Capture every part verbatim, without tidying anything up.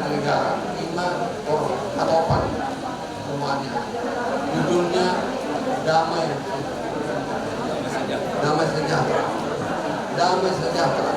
Negara, ima, or, patopan semuanya. Judulnya damai, damai sejahtera. Damai sejahtera.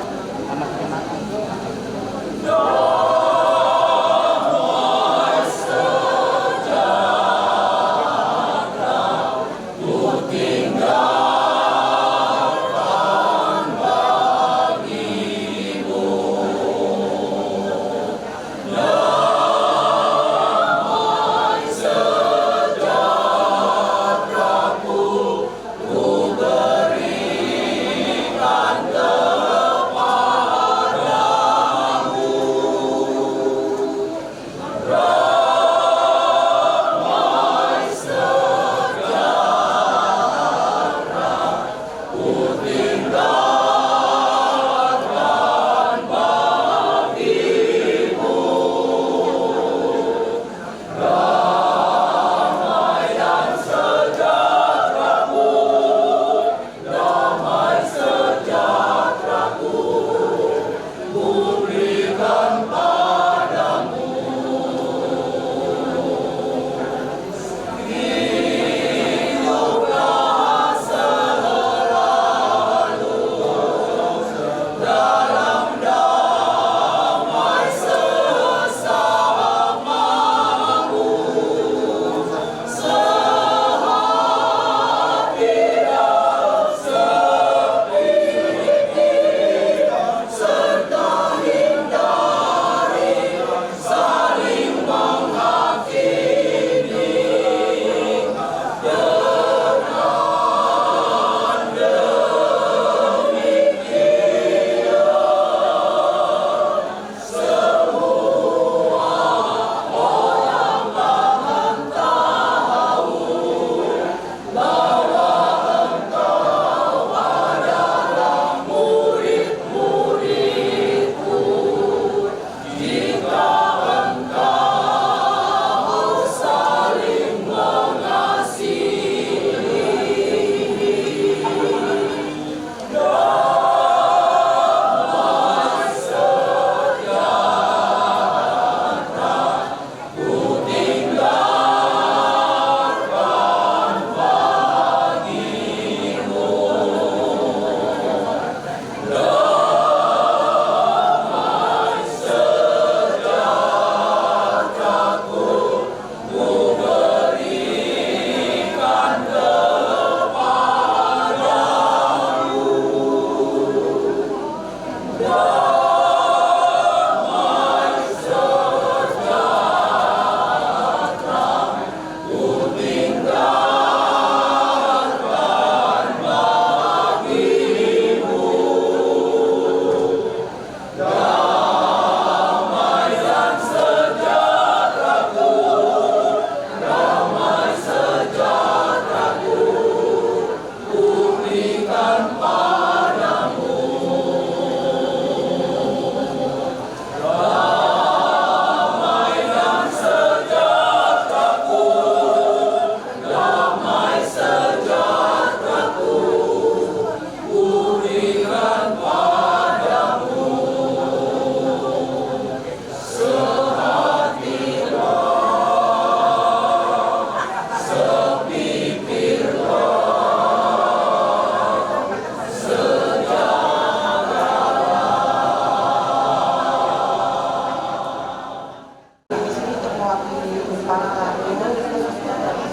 Di sini untuk mewakili para tamu, khususnya dari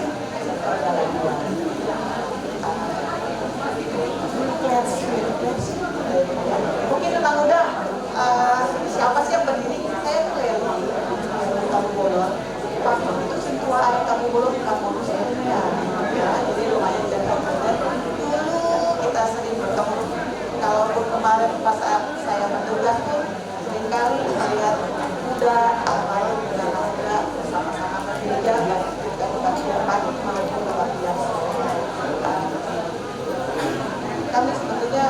sektor jalan dua. Mungkin Bang Uda, eh, siapa sih yang berdiri? Saya tuh ya, Kamu Bolon. Waktu itu semua ada Kamu Bolon, Kamu Bolon, ya. Ya, jadi lumayan jangkau. Dulu kita sering bertemu. Kalaupun kemarin pas saya, saya bertugas pun, seringkali melihat Uda, Bang Uda, bersama-sama bergereja, baik itu di Kabupaten Pati maupun Kabupaten Solo. Kami sebetulnya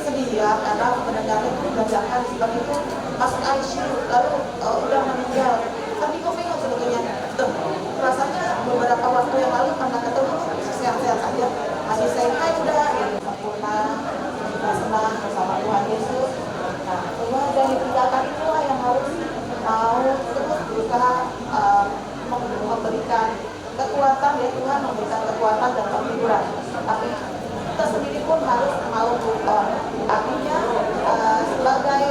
sedih ya, karena mendengarnya itu dibacakan seperti itu, masuk I C U, lalu, eh, udah meninggal. Kan bingung-bingung sebetulnya. Tuh, rasanya beberapa waktu yang lalu pernah ketemu, sehat-sehat aja. Masih say hi, Uda, gitu. Sempurna, kita senang bersama Tuhan Yesus. Nah, semua yang ditinggalkan itulah yang harus mau terus Tuhan memberikan kekuatan dan penghiburan, tapi kita sendiri pun harus mau move on. Artinya, eh, sebagai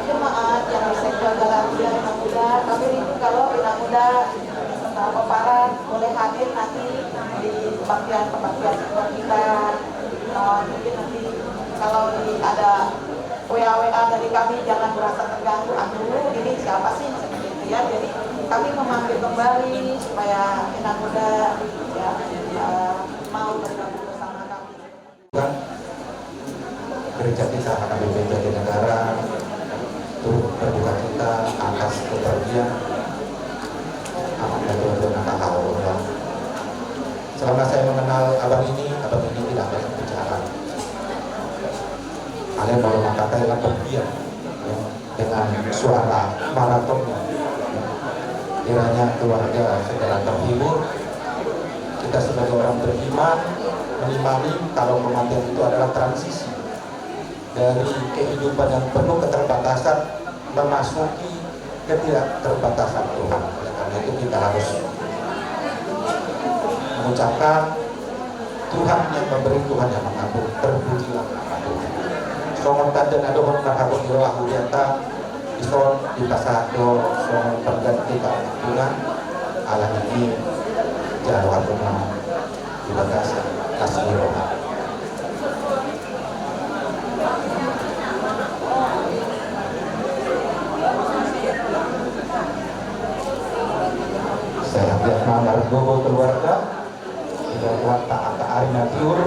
jemaat yang di sektor Galatia, Inang Muda, kami rindu kalau Inang Muda beserta Bapak Paran boleh hadir nanti di kebaktian-kebaktian sektor kita. Eh, mungkin nanti kalau di, ada W A W A dari kami, jangan merasa terganggu, "Ah, dulu ini siapa sih?" Seperti itu ya. Jadi kami memanggil kembali supaya Inang Muda ya, eh, mau bergabung bersama kami. Kan, gereja kita H K B P Jatinegara turut berduka cita atas kepergian Abang Dato Jonathan Hahorula. Selama saya mengenal abang ini, abang ini tidak banyak bicara. Hanya baru mengatakan kepergian, ya, dengan suara maratonnya. Kiranya keluarga segera terhibur. Kita sebagai orang beriman menimani kalau kematian itu adalah transisi dari kehidupan yang penuh keterbatasan memasuki ketidakterbatasan Tuhan. Oleh karena itu, kita harus mengucapkan, "Tuhan yang memberi, Tuhan yang mengambil, terpujilah nama Tuhan." Songon tanda na dohot marhabot ni roha hurianta, dison dipasahat do songon pengganti kaampunan. Alani i, jalo hamu ma di bagasan las ni roha. Sehat ma margogo keluarga. Sudah kuat tak angka ari na tiur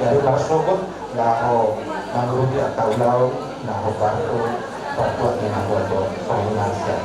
dari marsogot laho mangurupi angka ulaon na hombar tu partuat ni na gogo songon i ma sian.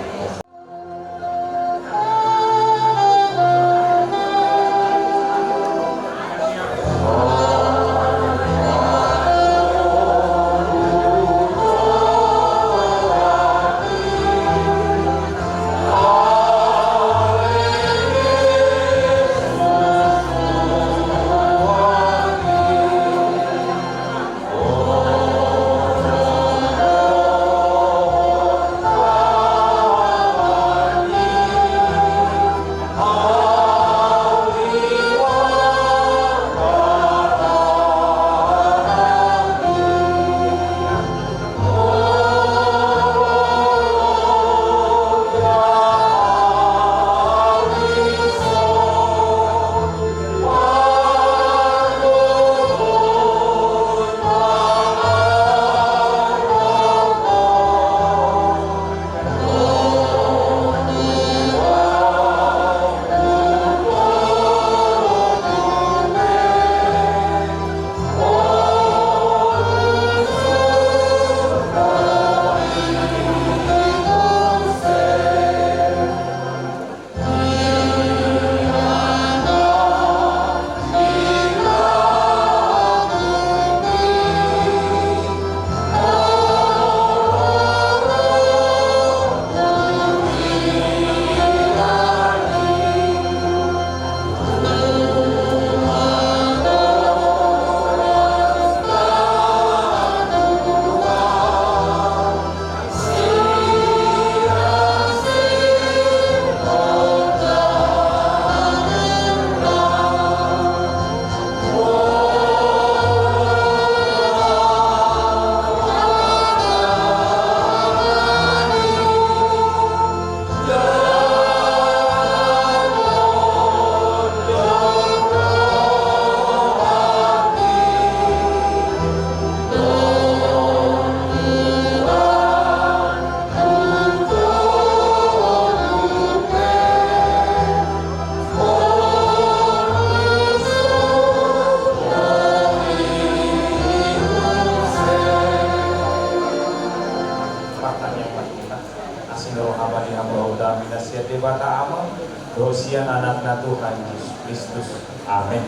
Martangiang ma hita. Asi ni roha ma di hamu roha damina sian Debata Ama dohot sian Anakna Tuhan Jesus Kristus. Amen.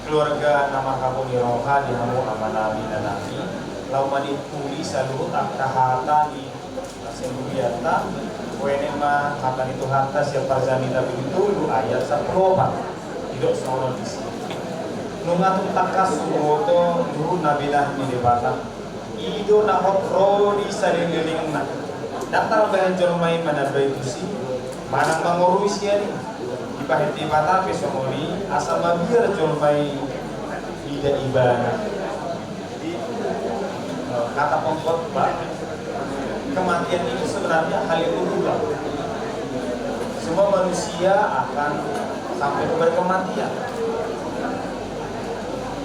Keluarga na marhabot ni roha di hamu amanami inanami, laho ma dipuli saluhut angka hata ni Parsaurianta. Boene ma hata ni Tuhanta sian Parjamita bindu tolu ayat sampulu opat. Didok songon on disi: Nunga tung tangkas huboto luhut na binahen ni Debata, i do na hot ro di salelenglelengna. Ndang tarbahen jolma i manandai tusi manang mangorui sian i. Bahen Debata pe songon i, asa mabiar jolma i mida ibana. Jadi, eh, kata pengkhotbah, kematian itu sebenarnya hal yang berulang. Semua manusia akan sampai kepada kematian.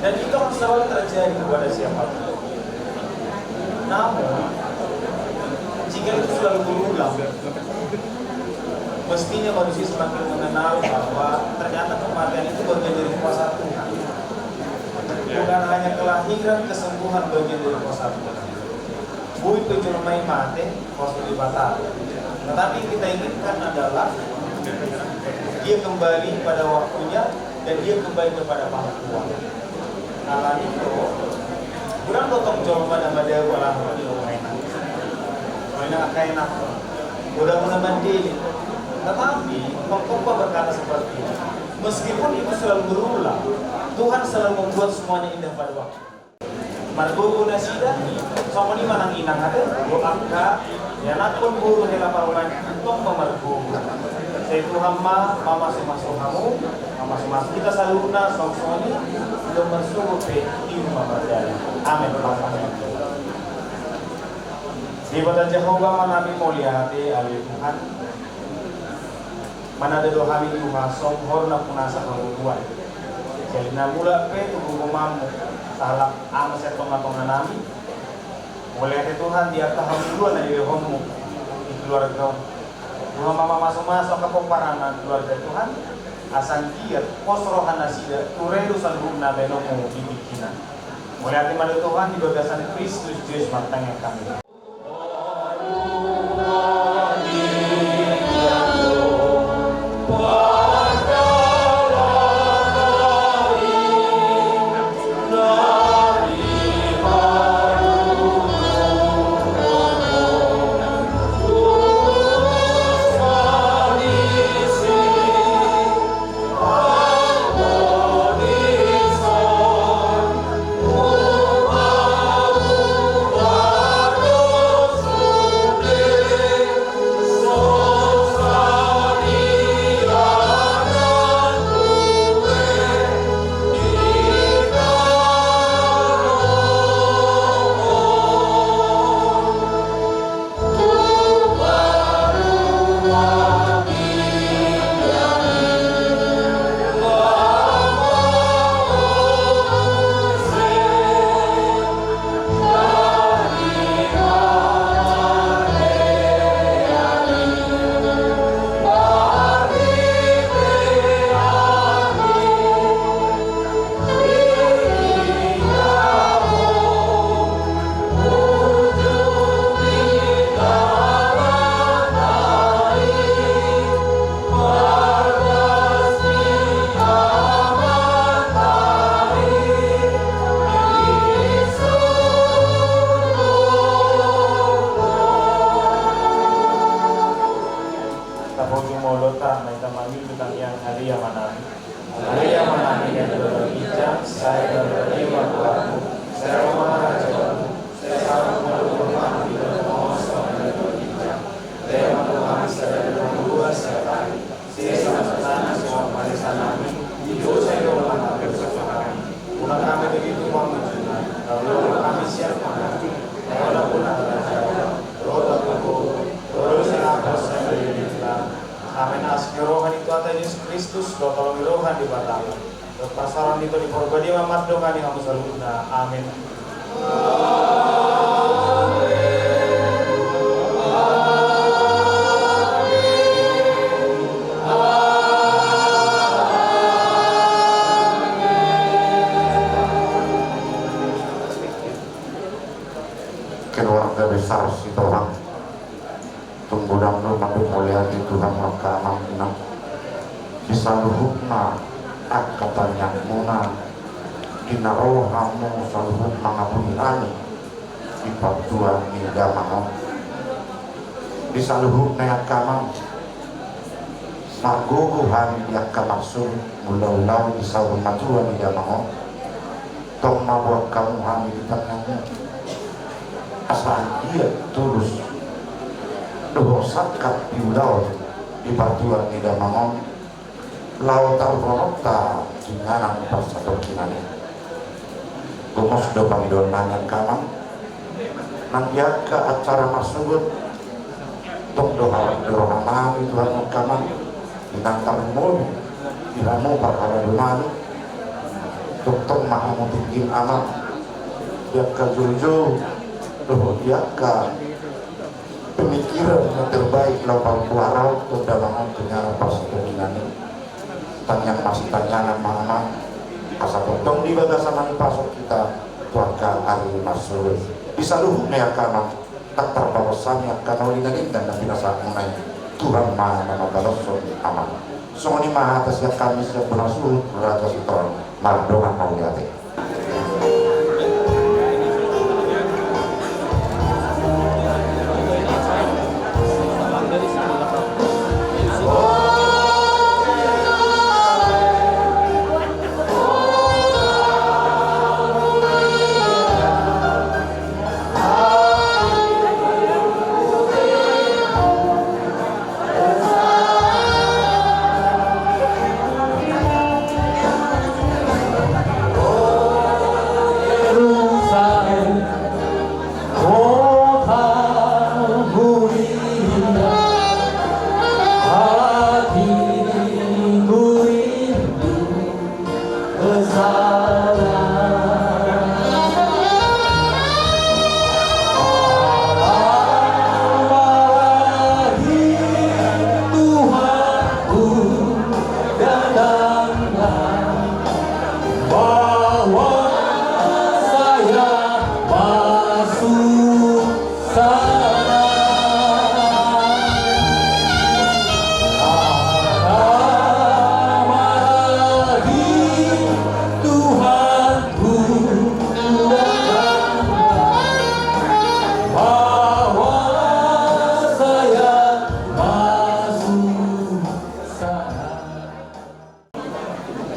Dan itu akan selalu terjadi kepada siapapun. Namun, jika itu selalu berulang, mestinya manusia semakin mengenal bahwa ternyata kematian itu bagian dari kuasa Tuhan. Bukan hanya kelahiran, kesembuhan bagian dari kuasa Tuhan. Boi pe jolma i mate, kuasa Debata. Tetapi yang kita inginkan adalah dia kembali pada waktunya dan dia kembali kepada Pahutuan. Alani i do, godang do tong jolma na madabu ala ni rohana. Rohana angka anak. Godang na mandele. Tetapi, pengkhotbah berkata seperti ini. Meskipun itu selalu berulang, Tuhan selalu membuat semuanya indah pada waktu. Margogo nasida, songon i ma nang inang ate, do angka ianakhon boru hela parona i, tong ma margogo. Sai Tuhan ma mamasumasu hamu, mamasumasu hita saluhutna, songon i do marsogot pe di ruma pardalanan. Amen. Debata Jahowa, ma nami mauliate ale Tuhan. Mananda do hami Tuhan songon horong na punasa hamu Tuhan. Jadi na mulak pe tu gogo mammu, sahalak ama sian tongatonga nami. Mauliate Tuhan di angka hamu Tuhan na dilehonmu di keluarga. Tuhan ma mamasumasu angka pomparan na keluarga Tuhan. Asa anggiat pos roha nasida tu radu saluhutna bahenonmu di tingkina. Mauliate ma do Tuhan di bagasan Kristus Jesus martangiang hami. Tapuji ma Debata, ma hita mangihut tangiang. Ale Ama nami. Ale Ama nami na di banua ginjang, sai na di banua ginjang, sai ro ma harajaonmu, sai saut ma lomo ni rohamu di banua on songon na di banua ginjang. Lehon ma tu hami sadari on hangoluan siapari. Sesa ma tu hami songon panesanami di dosa ni roha nami, dosa ni hami. Unang hami togihon tu pangunjunan, jala olo hami sian pangago. Jala unang hami togihon tu pangunjunan, jala olo hami sian pangago. Amen. Asi ni roha ni Tuhanta Jesus Kristus, dohot holong ni roha ni Debata, dohot parsaoran ni Tondi Porbadia ma mandongani hamu saluhutna. Amen. Keluarga besar Sitorang. Tung godang do mandok mauliate tu hamu angka amang inang di saluhutna angka tangiangmuna, di na ro hamu saluhut mangabuli hami di partua ni damang on. Di saluhutna angka amang, margogo hami di angka marsuhut mangulahulai di saur matua ni damang on. Tong ma boan hamu hami di tangiangmu, asa anggiat tulus dohot sangkap di ulaon di partua ni damang on. Laho tarbonohon hita tu inganan parsatongkinan i. Gomos do pangidoan nami angka amang. Nang di angka acara marsogot, tong do harap ni roha nami Tuhan angka amang. Inang tarmolu di hamu parhalado nami. Tongtong ma hamu tinggil amang. Di angka joujou dohot di angka pemikiran na terbaik laho pambuaran tu damang on tu inganan parsatongkinan i. Tangiang masitangiangan ma amang, asa tongtong di bagasan nami pasok hita tu angka ari marsogot. Di saluhutna angka amang, ndang tarpabos hami angka na uli na denggan na pinasahatmuna i. Tuhan ma na mambaloshon amang. Songon i ma hata sian hami sian bona suhut Raja Sitohang, mardongan mauliate.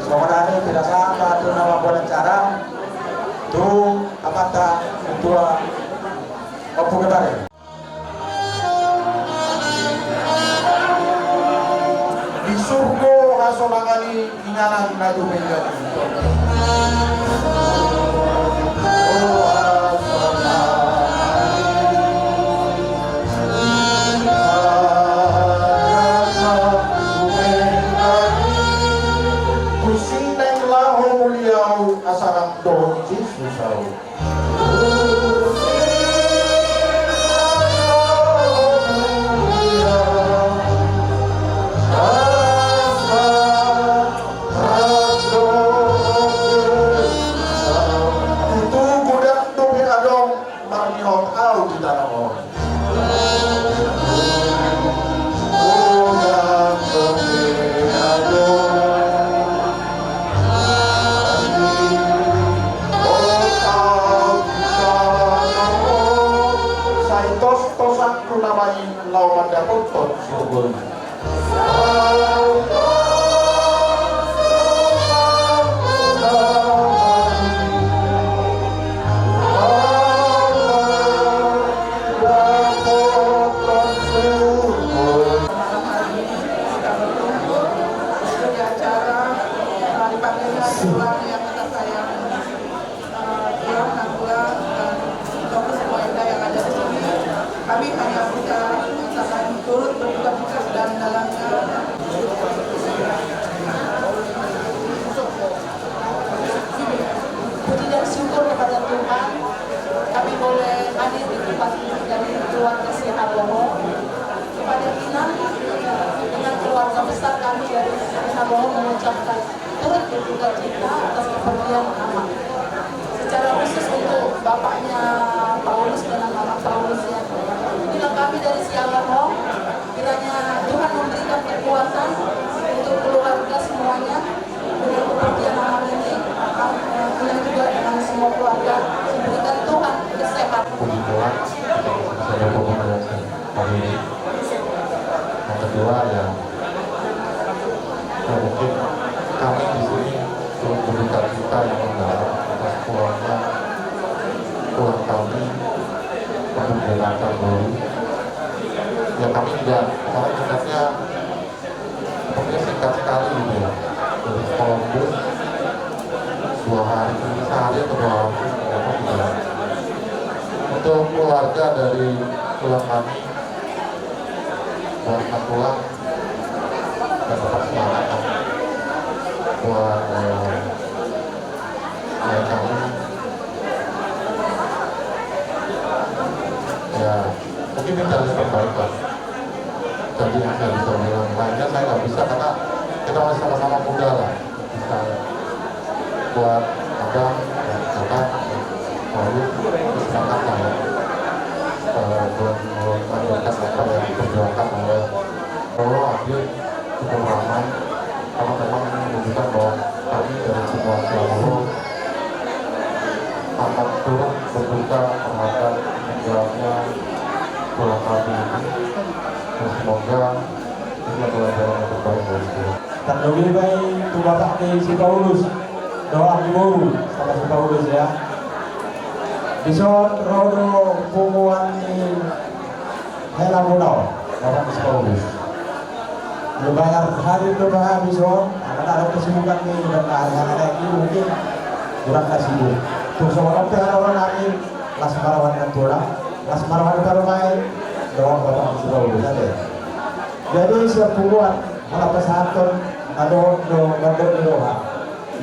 Songon i, pinasahat ma tu na mambuat acara, tu amanta Ketua Ompu Gebare. Di surgo hasonangan i inganan na dumenggan i. Tusing naeng laho muliau asa rap dohot Jesus au. Tutu godang dope adong marnihot au di tano on. Sai tos-tosangku nama i laho mandapothon surgo i. Malam hari ini kita berkumpul di acara, eh, dipanggilnya Tuhan yang kita sayangi. Eh, Tuhan, Natua, dan Bapak semua Enda yang ada di sini. Kami hanya bisa mengatakan turut berduka cita dan dalamnya puji dan syukur kepada Tuhan, kami boleh hadir di tempat ini dari keluarga Siahaan Bohong. Kepada Inang dengan keluarga besar kami dari Siahaan Bohong mengucapkan turut berduka cita atas kepergian Amang. Secara khusus untuk bapaknya Paulus dengan Mama Paulus, ya. Inilah kami dari Siahaan Bohong. Kiranya Tuhan memberikan kekuatan untuk keluarga semuanya. Dengan kepergian Amang ini, Inang juga dengan semua keluarga diberikan Tuhan kesehatan. Puji Tuhan, kita bisa bertemu dengan hari ini. Yang kedua, ya, ya, mungkin kami di sini turut berduka cita yang mendalam atas pulangnya, pulang kami, Ompu Jonathan dulu. Ya, kami juga, kami sebenarnya pokoknya singkat sekali gitu ya. Keluarga dari tulang kami, buat tulang, dan tetap semangat buat, eh, eh, kami. Ya, mungkin ini yang terbaik, Pak. Jadi yang saya bisa bilang, lainnya saya nggak bisa karena kita masih sama-sama muda lah. Bisa buat abang, ya, kakak, lalu sepakat lah ya, eh, buat, buat melanjutkan apa yang diperjuangkan oleh Roro, Adit, cukup ramai. Karena memang menunjukkan bahwa kami dari semua kelompok sangat turut berduka terhadap meninggalnya tulang kami ini. Dan semoga ini adalah jalan yang terbaik buat kita. Tarlumobi ma i tu bapak ni si Paulus, dohot di boru sama si Paulus ya. Dison ro do punguan ni hela muna on, bapak ni si Paulus. Dibayar hadir do bapak dison, karena ada kesibukan ni, udah nggak ada yang lagi mungkin kurang kasih bu. Tung songon on pe harapan kami, las ma roha ni Natua, las ma roha ni Parumaen, dohot bapak ni si Paulus, ate. Jadi sian punguan, molo pasahathon na dohot do, na dohot do roha.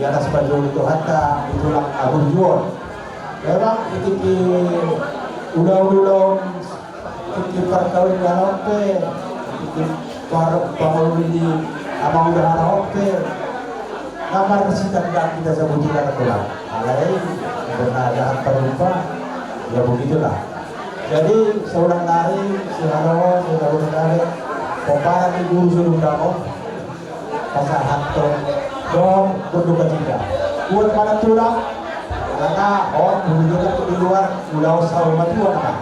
Ia na sipajou ni Tuhanta di tulang na burju on. Memang di tingki ulaon, ulaon tingki parkawinan on pe, tingki par-, pangoloi ni amang udahara on pe. Na marsitandaan hita sabutuha na tulang. Alai, pernah jahat parumpa, ya begitulah. Jadi, saulang nari, siharoho, siharoho nari, pomparan ni guru sudung damo, pasahathon, dong, berduka cita. Buat mana tulang, karena, oh, dulu kan di luar, ulaon saur matua, kan?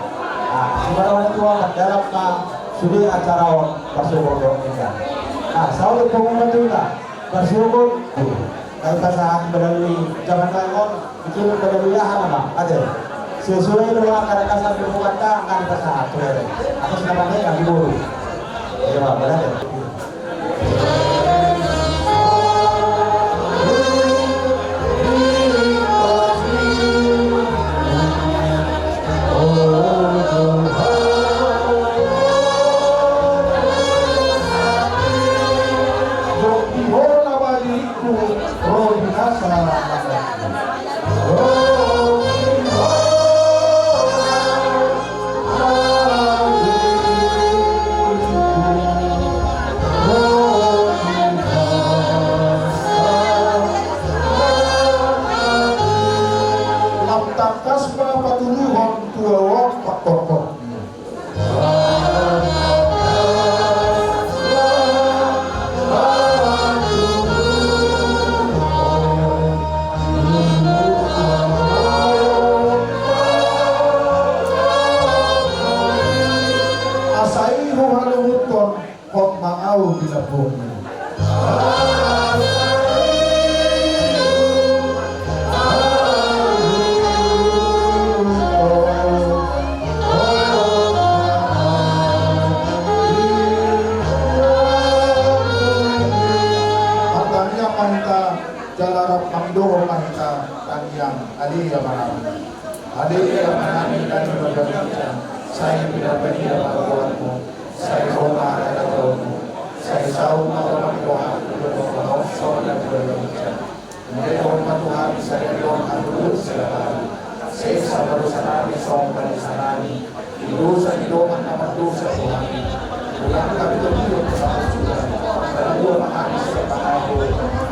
Ah, siharoho matua, dalam, ah, sudah acara on, pas umur dong, kan? Ah, saur pengumuman juga. Marsihuhut, na dipasahat melalui jaman na on, dikirim melalui aha nama, ate. Sesuai do angka na kasar di bukan ta, angka na dipasahat, tu ere. Atas nama ni, kami guru. Iya, Pak, boleh, ate. Lam tangkas ma patuduhon tu ahu on pakkorkor. Asa i huhaluhuthon hot ma ahu di lambungmu. Martangiang ma hita, jala rap mangidohon ma hita tangiang. Ale Amanami. Ale Amanami na di banua ginjang, sai pinarbadia ma goarmu, sai ro ma harajaonmu, sai saut ma rohanmu di banua on songon na di banua ginjang. Mauliate ma tu hami sadari on hami tu sadari. Sesa ma dosanami songon panesanami di dosa ni dongan na mardosa tu hami. Unang hami togihon tu parmusaan, palua ma hami sian pangago,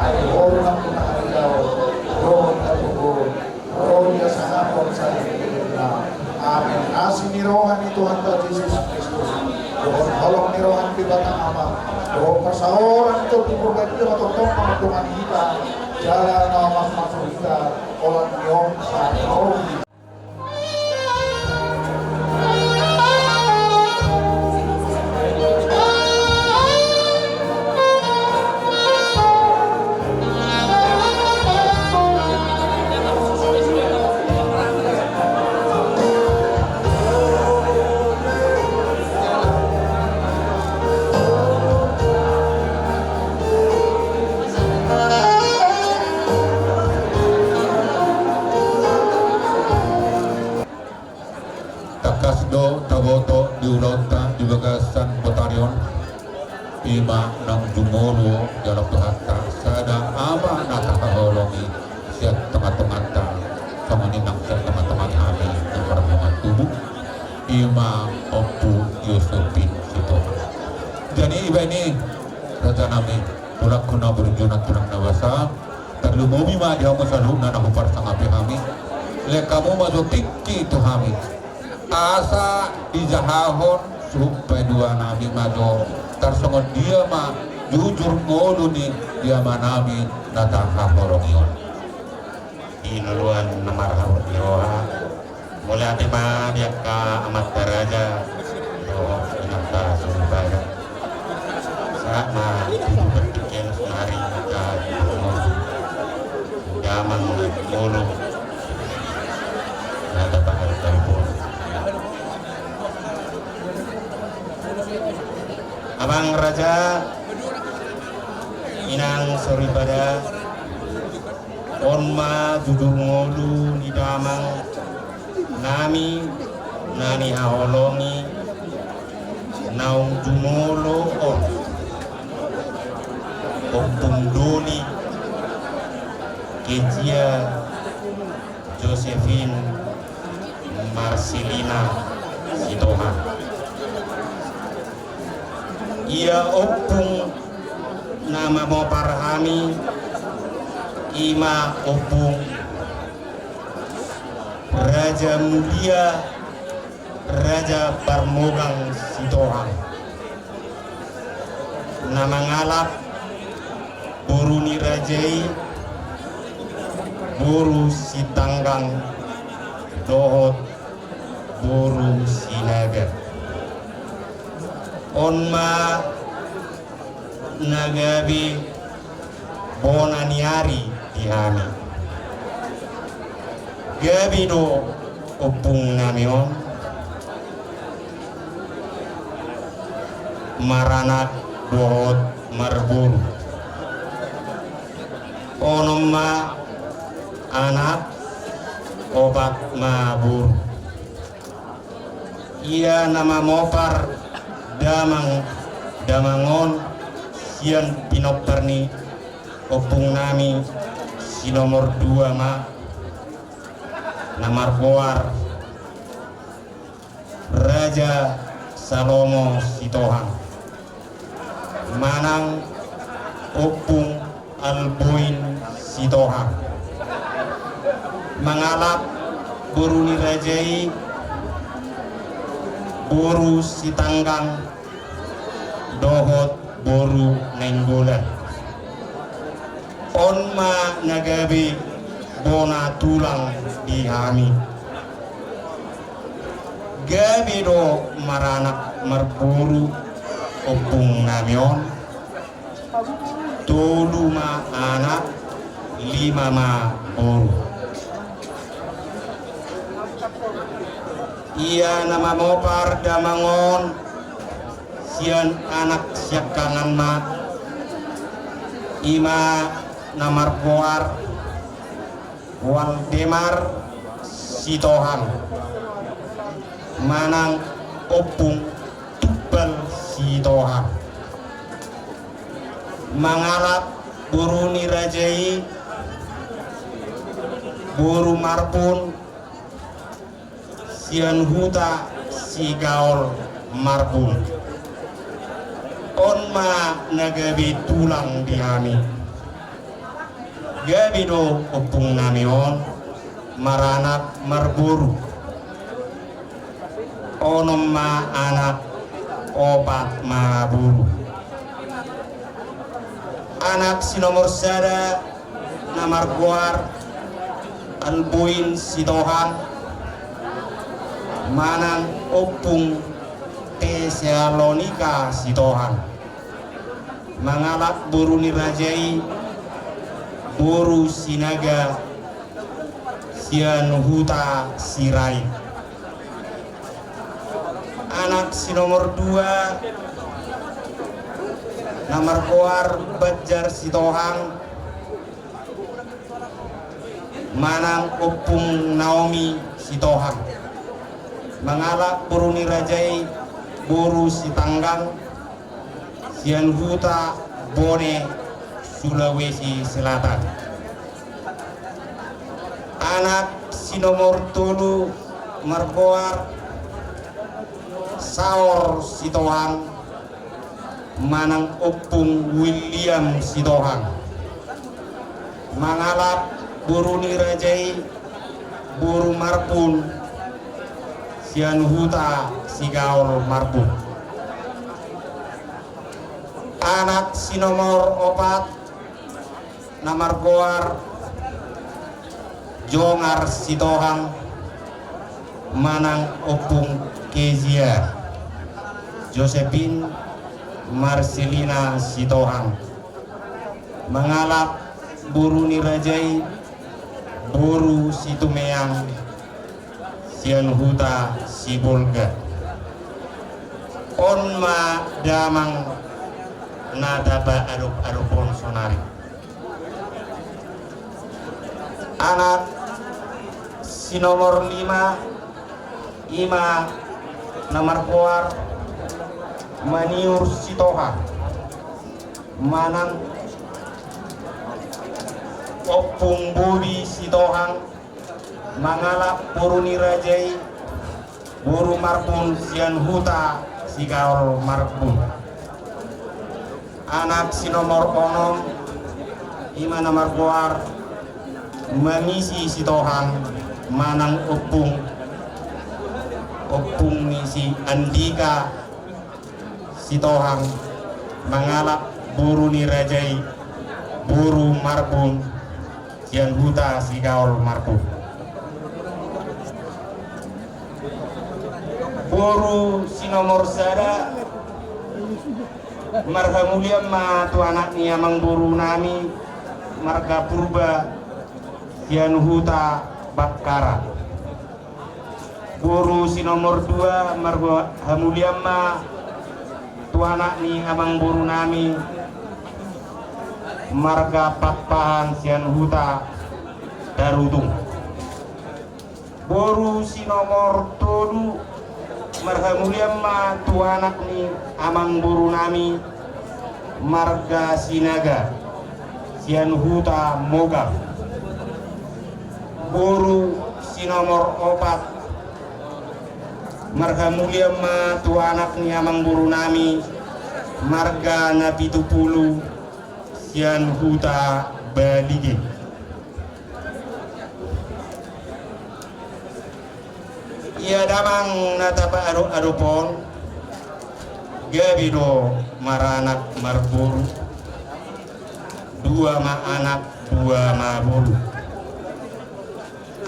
ai Ho do nampuna harajaon dohot hagogoon. Ro di hasangapon sahali-halina. Amen. Asi ni roha ni Tuhanta Jesus Kristus, dohot holong ni roha ni Debata Ama, dohot parsaoran ni Tondi Porbadia ma tongtong mangurdungi hita, jala na mamasuhon hita holan ni on sahat tu Tangkas do taboto di ulaonta di bagasan botari on, ima naung jumolo jalo Tuhanta sada ama na tahaholongi sian tongatonganta, songon i nang sian tongatonga hami na marbunga tubu, ima Ompu Yusupin Sitohang. Jadi iba ini raja nami, tulangku na burju nang tulang na basa, tarlumobi ma di hamu saluhutna na huparsangapi hami. Lehon hamu ma jo tingki tu hami, asa dijahahon suhut paidua nami ma jo tarsongon dia ma jujur ngolu ni ama nami na tahaholongi on. Di loloan na marhabot ni roha, mauliate ma di angka amanta raja dohot inanta soripada. Sahat ma tutu partingkian saonari angka damang na jumolo na tapangan talipon. Amang raja, inang soripada, on ma jujur ngolu ni damang nami na nihaholongi naung jumolo on, Ompung Doli Kezia Josephine Marcelina Sitohang. Ia ompung na mamopar hami, ima Ompung Raja Mulia Raja Parmogang Sitohang, na mangalap boru ni raja i, boru Sitanggang dohot boru Sinaga. On ma na gabe bona ni ari di hami. Gabe do ompung nami on maranak dohot marboru. Onom ma anak, opat ma boru. Ia na mamopar damang, damang on sian pinompar ni ompung nami si nomor dua ma, na margoar Raja Salomo Sitohang manang Ompung Alboin Sitohang. Mangalap boru ni raja i, boru Sitanggang dohot boru Nainggolan. On ma na gabe bona tulang di hami. Gabe do maranak marboru ompung nami on. Tolu ma anak, lima ma boru. Ia na mamopar damang on sian anak siangkangan ma, ima na margoar Waldemar Sitohang manang Ompung Tumbal Sitohang. Mangalap boru ni raja i, boru Marbun, sian huta Sigaol Marbun. On ma na gabe tulang di hami. Gabe do ompung nami on maranak marboru. Onom ma anak, opat ma boru. Anak si nomor sada na margoar Alboin Sitohang manang Ompung Tesalonika Sitohang. Mangalap boru ni raja i, boru Sinaga sian huta Sirait. Anak si nomor dua na margoar Banjar Sitohang manang Ompung Naomi Sitohang. Mangalap boru ni raja i, boru Sitanggang, sian huta Bone, Sulawesi Selatan. Anak si nomor tolu margoar Saor Sitohang manang Ompung William Sitohang. Mangalap boru ni raja i, boru Marbun, sian huta Sigaol Marbun. Anak si nomor opat na margoar Jongar Sitohang manang Ompung Kezia, Josephine Marcelina Sitohang. Mangalap boru ni raja i, boru Situmeang, sian huta Sibolga. On ma damang na tapaadop-adopon sonari. Anak si nomor lima, i ma na margoar Maniur Sitohang manang Ompung Bobi Sitohang, mangalap boru ni raja i, boru Marbun, sian huta Sigaol Marbun. Anak si nomor onom, i ma na margoar Mamisi Sitohang manang Ompung, Ompung ni si Andika Sitohang, mangalap boru ni raja i, boru Marbun, sian huta Sigaol Marbun. Boru si nomor sada, marhamulian ma tu anak ni amangboru nami, marga Purba, sian huta Bakkara. Boru si nomor dua, marhamulian ma tu anak ni amangboru nami, marga Pakpahan, sian huta Tarutung. Boru si nomor tolu, marhamulian ma tu anak ni amangboru nami, marga Sinaga, sian huta Mogang. Boru si nomor opat, marhamulian ma tu anak ni amangboru nami, marga Napitupulu, sian huta Balige. Ia damang na tapaadop-adop on, gabe do maranak marboru, dua ma anak, dua ma boru.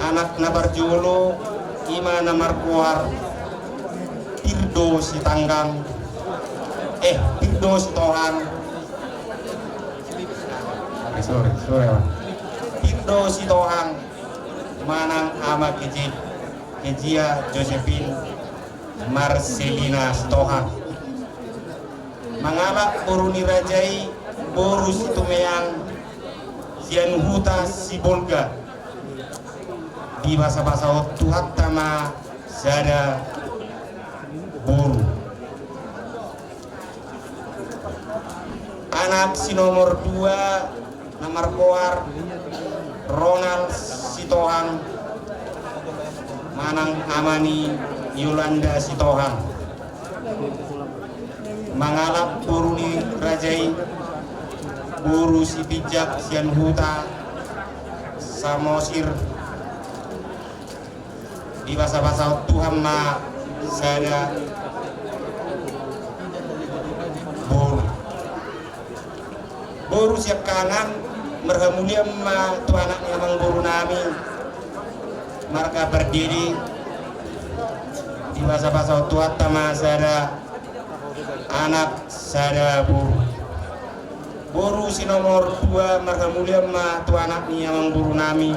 Anak na parjolo, i ma na margoar Pirdo Sitanggang, eh, Pirdo Sitohang. Eh, sorry, sorry, Bang. Pirdo Sitohang manang Ama Keci-, Kezia Josephine Marcelina Sitohang. Mangalap boru ni raja i, boru Situmeang, sian huta Sibolga. Dibasabasahon Tuhanta ma sada boru. Anak si nomor dua, na margoar Ronald Sitohang, manang ama ni Yolanda Sitohang. Mangalap boru ni raja i, boru Sitinjak, sian huta Samosir. Dibasabasahon Tuhan ma sada boru. Boru siangkangan, marhamulian ma tu anak ni amangboru nami, marga Pardede. Dibasabasahon Tuhanta ma sada anak, sada boru. Boru si nomor dua, marhamulian ma tu anak ni amangboru nami,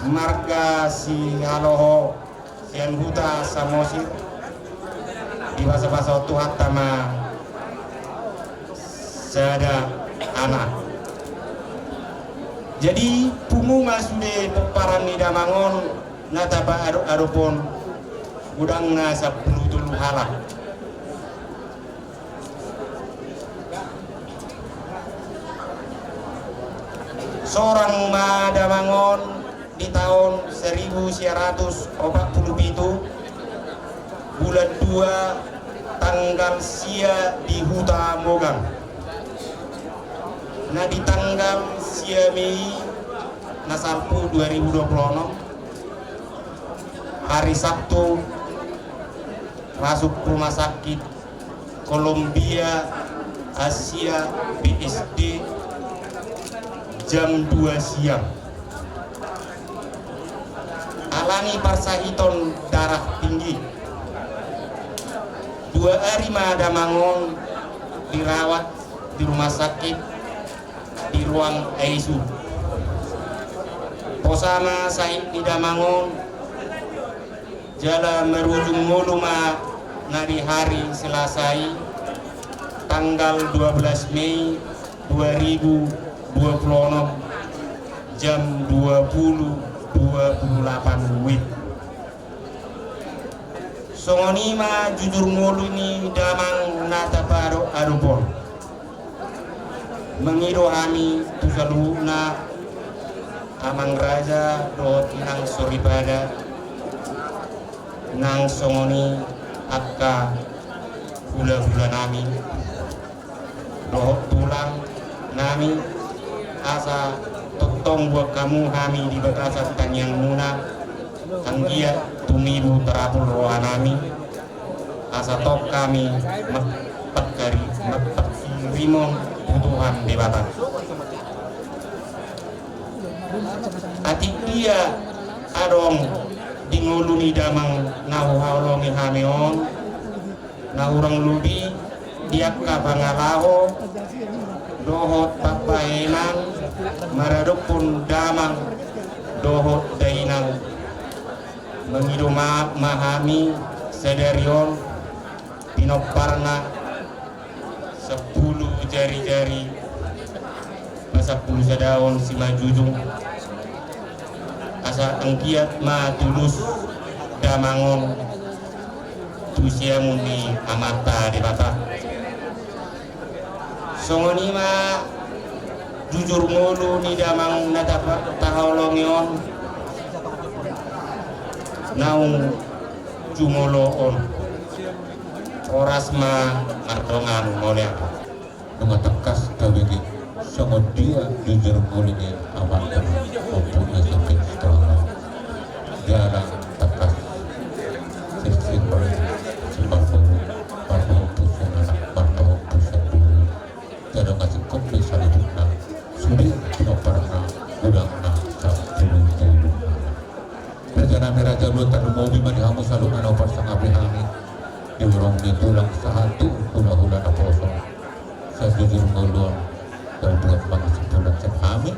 marga Sihaloho, sian huta Samosir. Dibasabasahon Tuhanta ma sada anak. Jadi, pungu ma sude pomparan ni damang on na tapaadop-adop on. Godangna sampulu tolu halak. Sorang ma damang on di taon seribu sia ratus opat pulu pitu, bulan dua, tanggal sia di Huta Mogang. Na di tanggal sia Mei na salpu dua ribu dua pulu onom, hari Sabtu, masuk rumah sakit Columbia Asia B S D jam dua siang. Alani parsahiton darah tinggi. Dua ari ma damang on dirawat di rumah sakit di ruang I C U. Posa ma sahit ni damang on jala marujung ngolu ma na di hari Selasa i, tanggal dua belas Mei dua ribu dua pulu onom, jam dua puluh dua puluh delapan W I T. Songon i ma jujur ngolu ni damang na tapaadop-adop on. Mangido hami tu saluhutna, amang raja dohot inang soripada, nang songon i angka hulahula nami dohot tulang nami, asa tongtong buat hamu hami di bagasan tangiangmuna, anggiat tumibu tarapul roha nami, asa tong hami mangkari-, mangkirimon tu Tuhan Debata. Atik dia adong di ngolu ni damang na huhaholongi hami on, na hurang lobi di angka pangalaho dohot pambahenan maradophon damang dohot dainang. Mangido ma, ma hami sadari on pinomparna sampulu jari-jari, pasampulu sadaon simanjujung, asa anggiat ma tulus damang on tu siamun ni Amanta Debata. Songon i ma jujur ngolu ni damang na tapa-, tahaholongi on, naung jumolo on. Horas ma mardongan, mauliate. Nunga tangkas tabege songon dia jujur ngolu ni amanta, ompung na samping sitoha. Jala tangkas sirsir marboru, marboru tu sian anak, marboru tu sian boru. Jala nunga singkop be saluhutna sude pinomparna, godangna sampulu tolu. Raja nami, raja ulaon, tarlumobi ma di hamu saluhutna na huparsangapi hami, di horong ni tulang sahat tu hulahula naposo. Sai jujur ngolu on, tarbuat ma kesimpulan sian hami,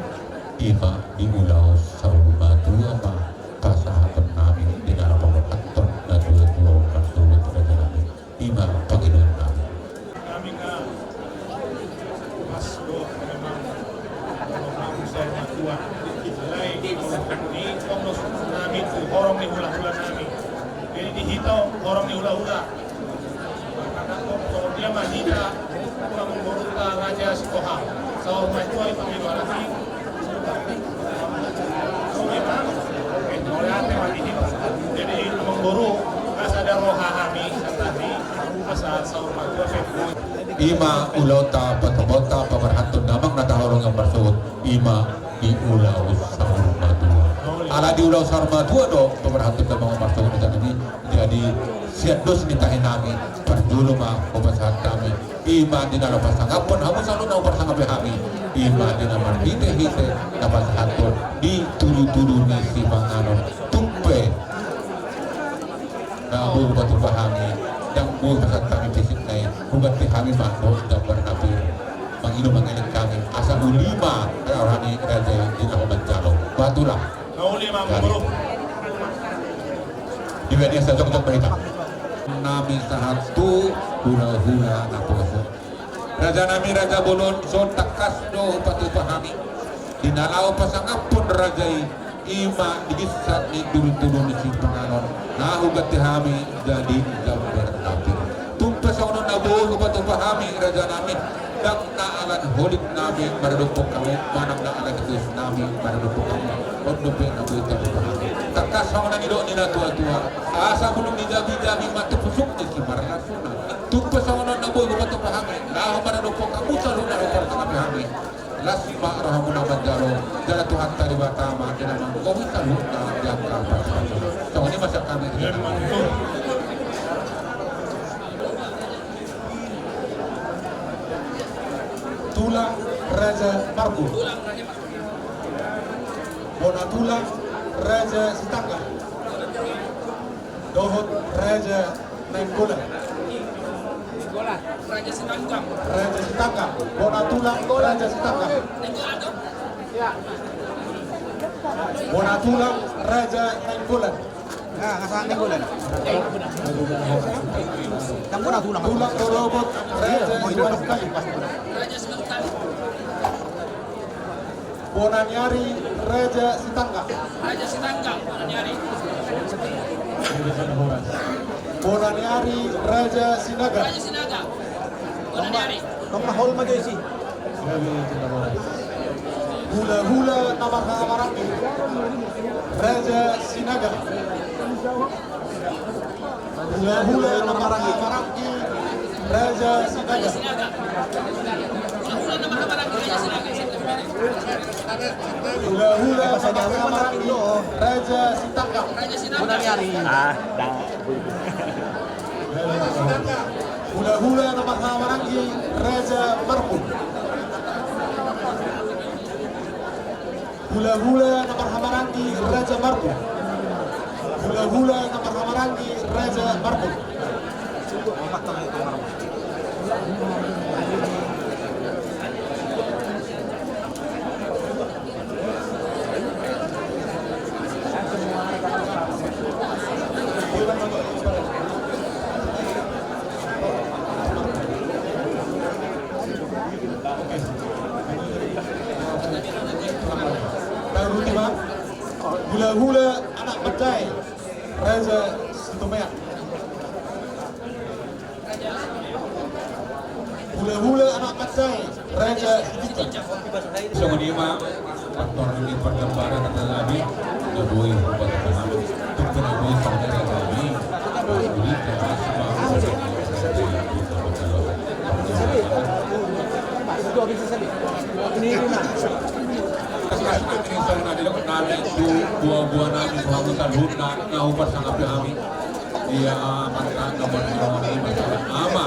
ima di ulaon saur matua ma pasahaton nami di na laho paborhathon na tua-tua on marsuhut, raja nami. Ima pangidoan nami. Nami nga pas do memang, kalau nami saur matua, mulai ni tongos nami tu horong ni hulahula nami. Jadi di hita horong ni hulahula. Maka songon dia ma hita, amangboruta Raja Sitohang. Saur matua i pangidoan nami. Songon i ma, eh, mauliate ma di hita. Jadi amangboru, asa sada roha hami, asa tadi, asa saur matua pe. Ima ulaonta, patombaonta, paborhathon damang na tahaholongi on marsuhut, ima di ulaon saur matua. Ala di ulaon saur matua do paborhathon damang on marsuhut, raja nami. Jadi sian dos ni tahi nami, parjolo ma hupasahat hami, ima di na laho pasangaphon hamu saluhutna huparsangapi hami, ima di na marhite-hite na pasahathon di tudu-tudu ni sipanganon. Tung pe na boi hupatupa hami, ndang boi hupasahat hami pisikna i, huganti hami ma dohot jambar na pir. Mangido mangelek hami, asa uli ma roha ni raja i di na humanjalo. Boha tulang? Nauli ma, amangboru. Dibaen ia sajongjong barita. Nami sahat tu hulahula naposo. Raja nami, raja bolon, songon tangkas do hupatupa hami, di na laho pasangaphon raja i, Ima di ginjang ni duri-duri ni Sipanganon, na huganti hami jadi jambar na pir. Tung pe songon on na boi hupatupa hami, raja nami, ndang na ala ni holit nami maradophon hamu, manang na ala ni gojit nami maradophon hamu. On dope na boi tatupa hami. Tangkas songon na nidok ni na tua-tua, asa bulung ni jabi-jabi ma tu pusuk ni simarlasuna. Tung pe songon on na boi hupatupa hami, laho maradophon hamu saluhutna, laho parsangap hami. Las ma rohamuna manjalo, jala Tuhanta Debata ma na manggohi saluhutna di angka parsaoran. Songon i ma sian hami. Tulang Raja Markun. Bona Tulang Raja Sitanggang. Dohot Raja Nainggolan. Raja Sitanggang. Raja Sitanggang. Bona Tulang Raja Sitanggang. Bona Tulang Raja Nainggolan. Nah, nggak salah Nainggolan. Kan Bona Tulang. Tulang Rorobot Raja Simanungkalit. Bona ni Ari Raja Sitanggang. Raja Sitanggang, Bona ni Ari. Bona ni Ari Raja Sinaga. Raja Sinaga. Bona ni Ari. Tong na hol ma jo isi. Hula-hula na marhaha maranggi. Raja Sinaga. Hula-hula na marhaha maranggi Raja Sinaga. Hula-hula na marhaha maranggi Raja Sitanggang. Ah, dah. Hula-hula na marhaha maranggi Raja Markun. Hula-hula na marhaha maranggi Raja Markun. Hula-hula na marhaha maranggi Raja Markun. Taruti ma. Hula-hula anak Panjae, Raja Situmeak. Hula-hula anak Panjae, Raja Situmeak. Songon i ma. Faktor ini perkembangan terjadi. Lebih. Lebih. Buah-buah nami, buah hutan, hutan, na hupasangapi hami. Ia, maka, nomor, nomor, nomor, ama.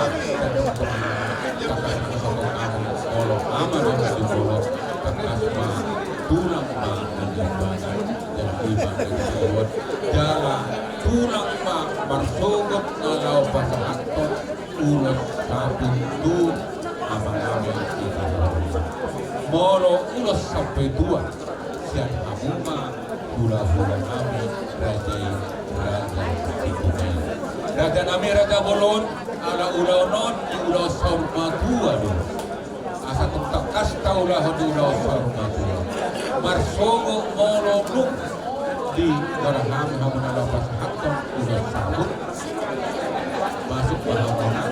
Olo, ama, nomor, olo. Tangkas ma, tulang ma, dan iba, dan iba, jala, tulang ma, marsogot, na laho pasahathon, ulos saput tu, ama nami, ita. Molo, ulos sampe tua, sian hamu ma, hula-hula nami, raja i, raja i, raja nami, raja bolon, ala ulaon on, ulaon saur matua do. Asa tung tangkas taulahon ulaon saur matua. Marsogot molo dung di goar hami hamu na laho pasahathon ulos saput. Masuk ma hamuna,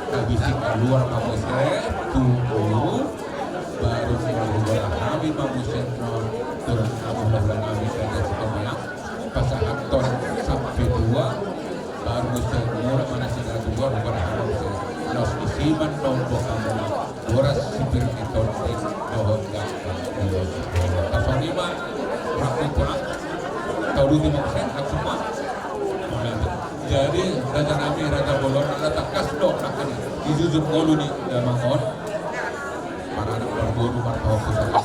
habis i kaluar ma muse tu, baru molo goar hami ma muse tu, turun hami, hula-hula nami, raja Situmeak. Pasahathon sampe tua, baru muse mulak ma na sinaga tua, bukan hami muse. Laos isi ma nombo hamuna, boras sipir ni tondi, dohot ganggang ulos. Songon i ma, rakyat pulang, taruti ma muse, langsung ma. Jadi, raja nami, raja bolon, ala tangkas do, akan dijujur ngolu ni damang on. Maranak marboru martopu satu.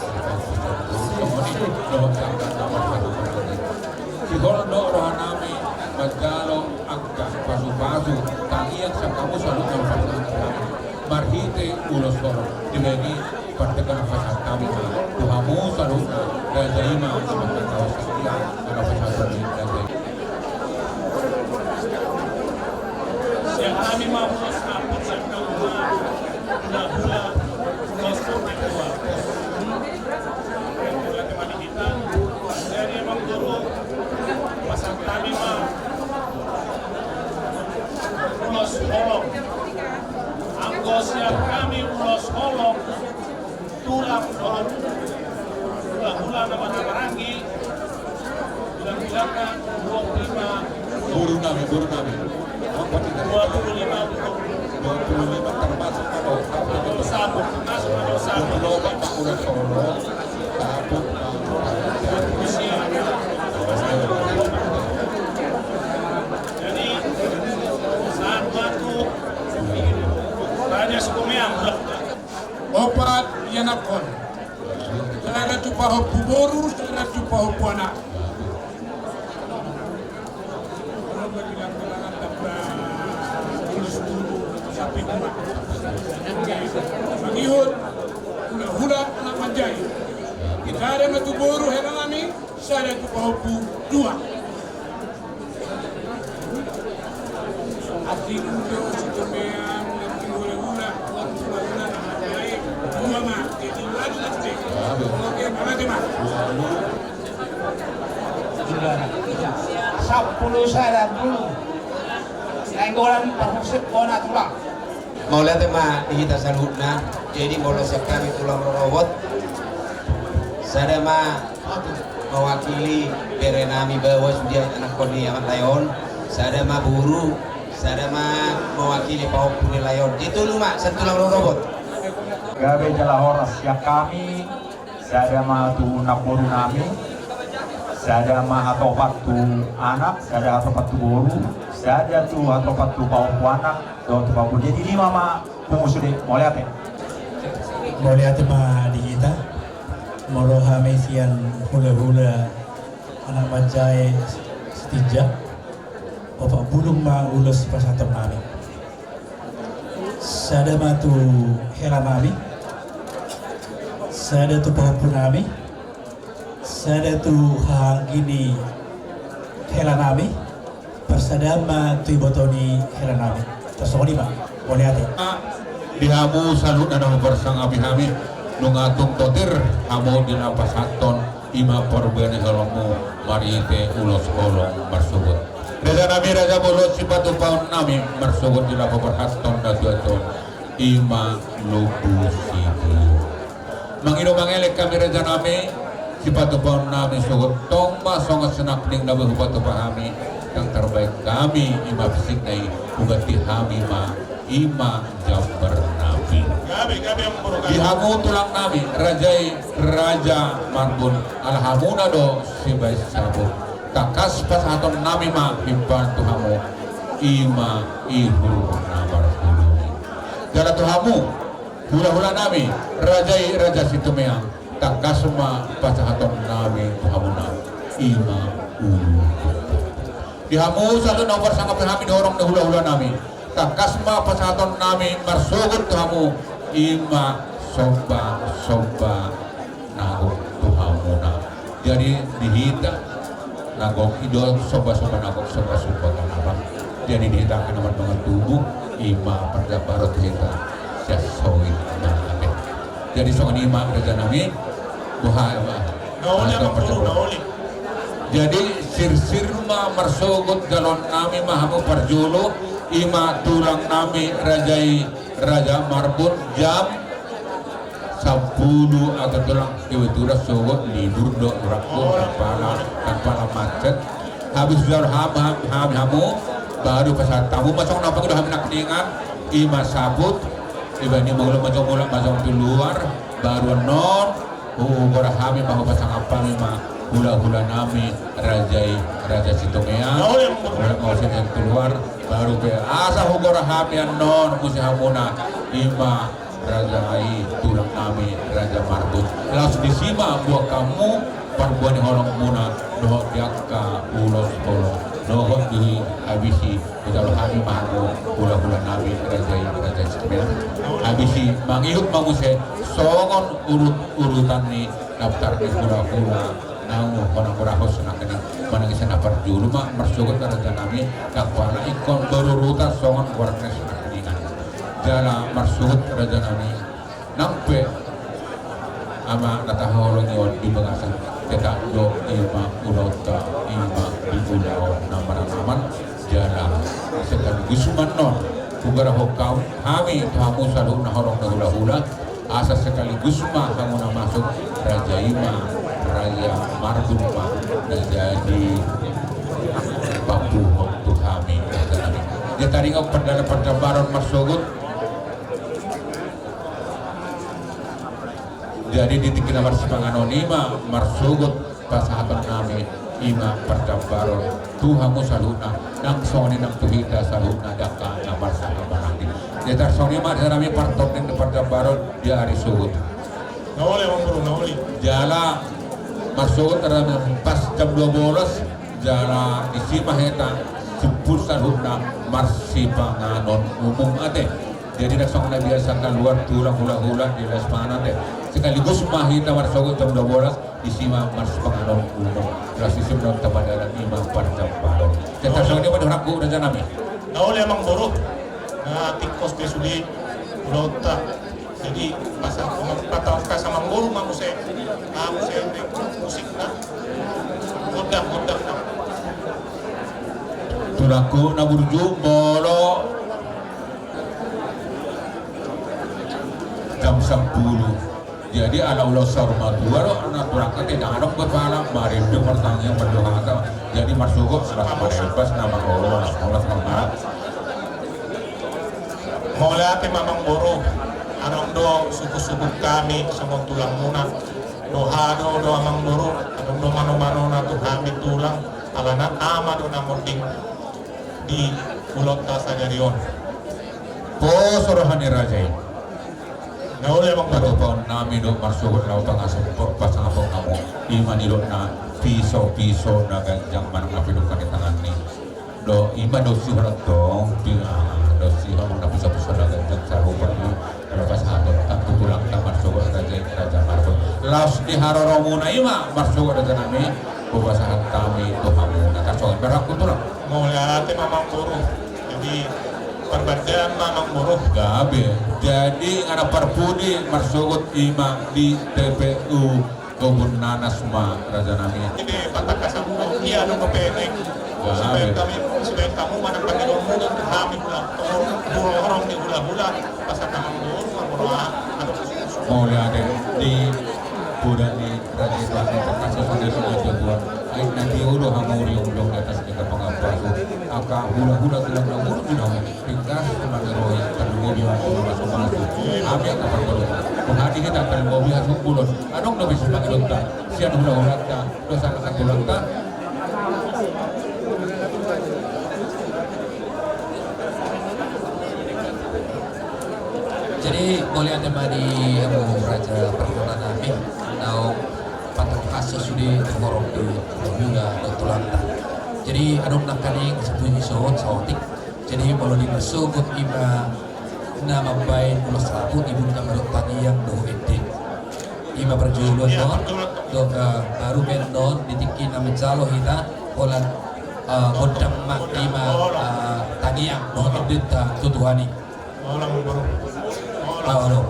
Songon i dohot sangkap nomor satu. Sihol do roha nami manjalo angka pasu-pasu, tangiang sian hamu saluhutna, marhite ulos on. Dibaen i partegahan pasahat hami tu hamu saluhutna, raja i ma, angka pasu-pasu, angka pasahat ni raja i. Sian hami ma ulos saput sian hamu ma. Hula-hula, ulos saput. Jadi emang Ulos Holong. Anggo sian hami Ulos Holong, tulang dohot hulahula na marhahamaranggi, bilang-bilangna dua puluh lima. Boru nami, boru nami. Dua puluh lima. Dua puluh lima termasuk apa? Termasuk, termasuk, termasuk. Dua puluh empat Ulos Holong. Jadi, sahat ma tu Raja Sitomeang. Opat ianakhon. Sada tu pahompu boru, sada tu pahompu anak. Mangihut hulahula anak manjae. Sada ma tu boru hela nami, sada tu pahompu dua. Asing do Sitomeang, hulahula, hulahula anak manjae dua ma. Jadi lagi lagi. Oke, mauliate ma. Sampulu sada pulu. Nainggolan parhusip bona tulang. Mauliate ma di hita saluhutna. Jadi molo sian hami tulang rorobot, sada ma mewakili bere nami baoa sude anakhon ni anak lae on, sada ma boru, sada ma mewakili pahompu ni lae on. Jadi tolu ma sian tulang rorobot. Gabe jala horas sian hami. Sada ma tu namboru nami, sada ma hatopan tu anak, sada hatopan tu boru, sada tu hatopan tu pahompu anak dohot tu pahompu. Jadi lima ma pungu sude. Mauliate. Mauliate ma di hita. Molo hami sian hulahula anak manjae Sitinjak, opat bulung ma ulos pasahaton nami. Sada ma tu hela nami, sada tu pahompu nami, sada tu hahaanggi ni hela nami, parsadaan ma tu iboto ni hela nami. Tar songon i ma. Mauliate. Di hamu saluhutna na huparsangapi hami, nunga tung totir hamu di na pasahathon i ma parbue ni holongmu marhite ulos holong marsogot. Raja nami, raja bolon, sipatupaon nami marsogot di laho pasahathon na tuatua i ma lombu Sibuo. Mangido mangelek hami raja nami, sipatupaon nami sogot tong ma songon sinangkining na boi hupatupa hami, ndang tarbaen hami i ma pisikna i, huganti hami ma i ma jambar nami. Di hamu tulang nami, raja i Raja Marbun, ala hamuna do sibaen sabun. Tangkas pasahaton nami ma himbaon tu hamu, i ma ihur na marhuluni. Jala tu hamu hulahula nami, raja i Raja Sitomeang, tangkas ma pasahaton nami tu hamuna, i ma ulu. Di hamu saluhutna huparsangapi hami di horong ni hulahula nami, tangkas ma pasahaton nami marsogot tu hamu, i ma somba somba na gok tu hamuna. Jadi di hita na gok i do somba somba na gok, somba somba na gok. Jadi di hita angka na mardongan tubu, i ma parjambaron tu hita sian sogit na ate. Jadi songon i ma raja nami. Boha ma. Jadi sirsir ma marsogot jaloon nami ma hamu parjolo, i ma tulang nami raja i Raja Marbun, jam sampulu atau tulang kebetulan sogot libur do urangku, tanpa la, tanpa la macet. Habis jalo hami, hami hamu baru pasahat hamu ma songon na pangido hami nangkiningan, i ma saput, i baen i ma olo ma jolo mulak ma songon tu luar, baru annon hugora hami ma hupasangap hami ma hulahula nami raja i Raja Sitomeang. Mulak ma olo sian tu luar, baru pe asa hugora hami annon muse hamuna, i ma raja i tulang nami Raja Marbun. Laos disi ma buat hamu parbue ni holongmuna dohot di angka ulos holong dohot di habisi. Hujalo hami ma hamu hulahula nami raja i Raja Sitomeang. Habisi mangihut ma muse songon urut-urutan ni daftar ni hulahula naung hona hurahos nangkining. Manang i sian na parjolo ma marsogot raja nami, nang pala ingkon berurutan songon goarna nangkiningan. Jala marsogot raja nami, nang pe ama na tahaholongi on di bagasan tetap do i ma ulaonta, i ma di ulaon na maranaman. Jala sekaligus ma annon hugarahon hami tu hamu saluhutna horong ni hulahula, asa sekaligus ma hamu na masuk raja i ma raja mardum ma na jadi pambuhon tu hami. Jadi taringot pardalanan parjambaron marsogot. Jadi di tingki na marsipanganon i ma marsogot pasahaton nami i ma parjambaron tu hamu saluhutna, nang songon i nang tu hita saluhutna dangka na marsahamaranggi. Jadi tarsongon i ma raja nami partondion ni parjambaron di ari sogot. Na uli amang boru, na uli. Jala marsogot raja nami pas jam dua bolas, jala disi ma hita simpul saluhutna marsipanganon umum ate. Jadi ndang songon na biasa kaluar tulang hulahula di las panganon ate. Sekaligus ma hita marsogot jam dua bolas, disi ma marsipanganon umum. Las disi ma tapadalani ma parjambaron. Jadi tarsongon i ma di horongku raja nami. Na uli amang boru. Na tingkos pe sude ulaonta. Jadi pas amang, pas amang boru ma muse. Ah, muse musik na. Gondang, gondang na. Tulangku na burju, molo jam sampulu. Jadi ala ulaon saur matua do na tulangku, ate, ndang adong be pala marende martangiang mardoa hata. Jadi marsogot alas marembas na mangolo na maulas mangan. Mauliate ma amang boru. Adong do sungkunsungkun hami songon tulangmuna. Dohot do, do amang boru, adong do manomanona tu hami tulang, alana ama do na monding di ulaonta sadari on. Pos roha ni raja i. Na uli amang boru. Patupaon nami do marsogot laho pangasompo, pasangapon hamu. I ma nidokna piso, piso na ganjang manang na pidungka di tangan ni. Do, i ma do sihorong tong, pi-, ah, do sihorong na piso-piso na ganjang sarupa i. Laho pasahaton tu tulangta marsogot raja i, raja marbot. Laos di haroromuna i ma marsogot raja nami, hupasahat hami tu hamuna. Tarsongon i ma rohangku tulang. Mauliate ma amang boru. Jadi parbandaan ma amang boru. Gabe. Jadi ngarap parpudi marsogot i ma di T P U Kebun Nanas ma raja nami. Jadi patangkas hamu, ia adong dope. Gabe. Supaya kami, supaya hamu manang pangidoanmuna tu hami hula, horong ni hulahula, pasahat amang boru, amang boru, ah, adong. Mauliate di poda ni raja i, patangkas hamu sude tu Tuhan. Ai na tio do hamu riong-riong di atas ni kapang ampasu. Angka hulahula tulang na burju do hamu. Ringkas mangido i, tarlumobi ma tu na masumasu. Hami angka parboru. Molo hita tarlumobi hasumbulon. Adong do bisi pangidoanta sian hulahulanta dohot sian angka tulangta. Jadi mauliate ma di hamu raja parhata nami. Naung patangkas sude horong ni hulahula dohot tulangta. Jadi adong nangkaning sapuji saotik. Jadi molo di marsogot i ma na mambahen ulos saput, ibunta ma dohot tangiang dohot ende. I ma parjolo. Iya, on parjolo. Dohot, eh, baru ma on di tingki na manjalo hita holan, eh, gondang ma i ma, eh, tangiang dohot endenta tu Tuhan i. Holan, holan.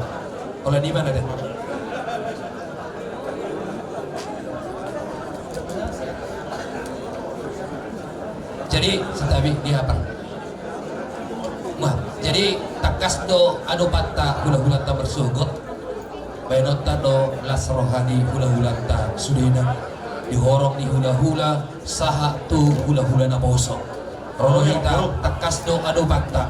Holan i ma na da. Jadi santabi di hapal. Nah, jadi tangkas do adopanta hulahulanta marsogot. Baenonta do las roha ni hulahulanta sudena di horong ni hulahula sahat tu hulahula naposo. Ro do hita, tangkas do adopanta.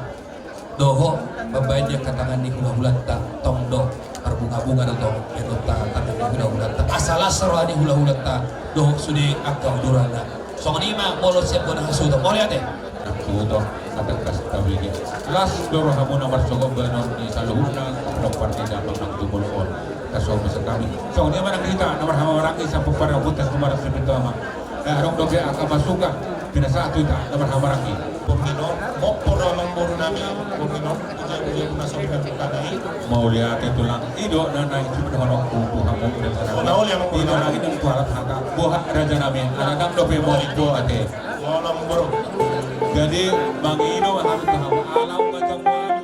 Dohot mambaen di angka tangan ni hulahulanta, tong do marbungabunga do tong baenonta tangan ni hulahulanta. Asa las roha ni hulahulanta dohot sude angka uduranna. Songon i ma molo sian bona hasuhuton. Mauliate. Hasuhuton, tangkas tabege. Las do rohamuna marsogot baenon ni saluhutna, dohot partida manang tu bolon on. Tarsongon i ma hami. Songon i ma nang hita na marhahamaranggi, sampung paraput, tarsongon i ma nang hita ma. Eh, adong dope angka masukan, pinasahat tu hita na marhahamaranggi. Borngin on, mompo do amang boru nami, borngin on, puja-puja na so dilakukan i. Mauliate tulang, i do na naeng sipadohononku tu hamu. Na uli amang boru. I do na naeng tu alat hata. Boha raja nami, ala ndang dope mompo ate. Amang boru. Jadi mangido ma hami tu hamu, ala unga jamu alu.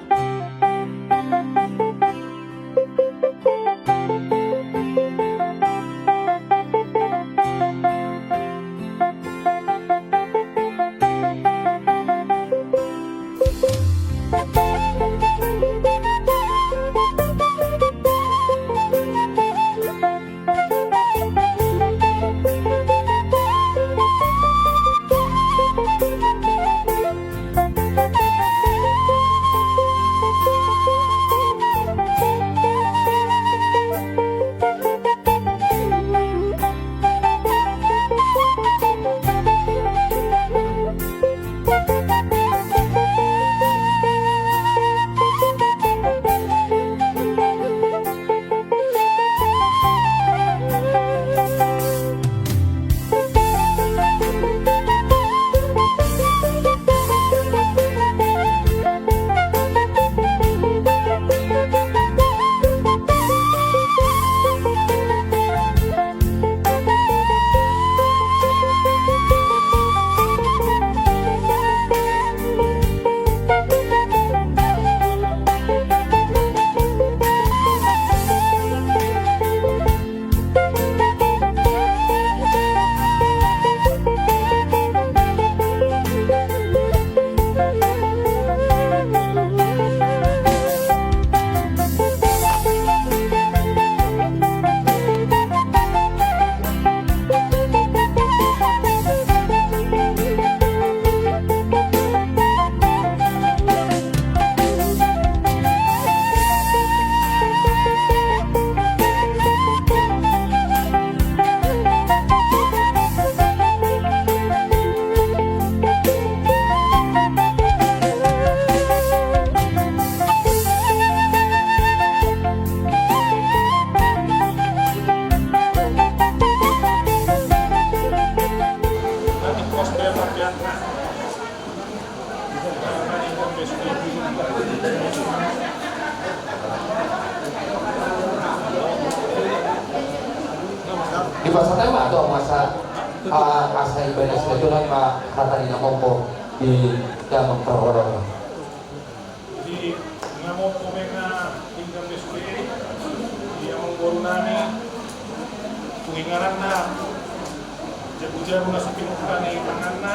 Di pasal tema atau masa, ah, asa ibadah sebetulan ma kata di namompo di damang perhorahan. Jadi, nga mompo menga ingkang di sude, di amang boru nami, tu ingananna, jabu-jabu na so pinungka ni tanganna,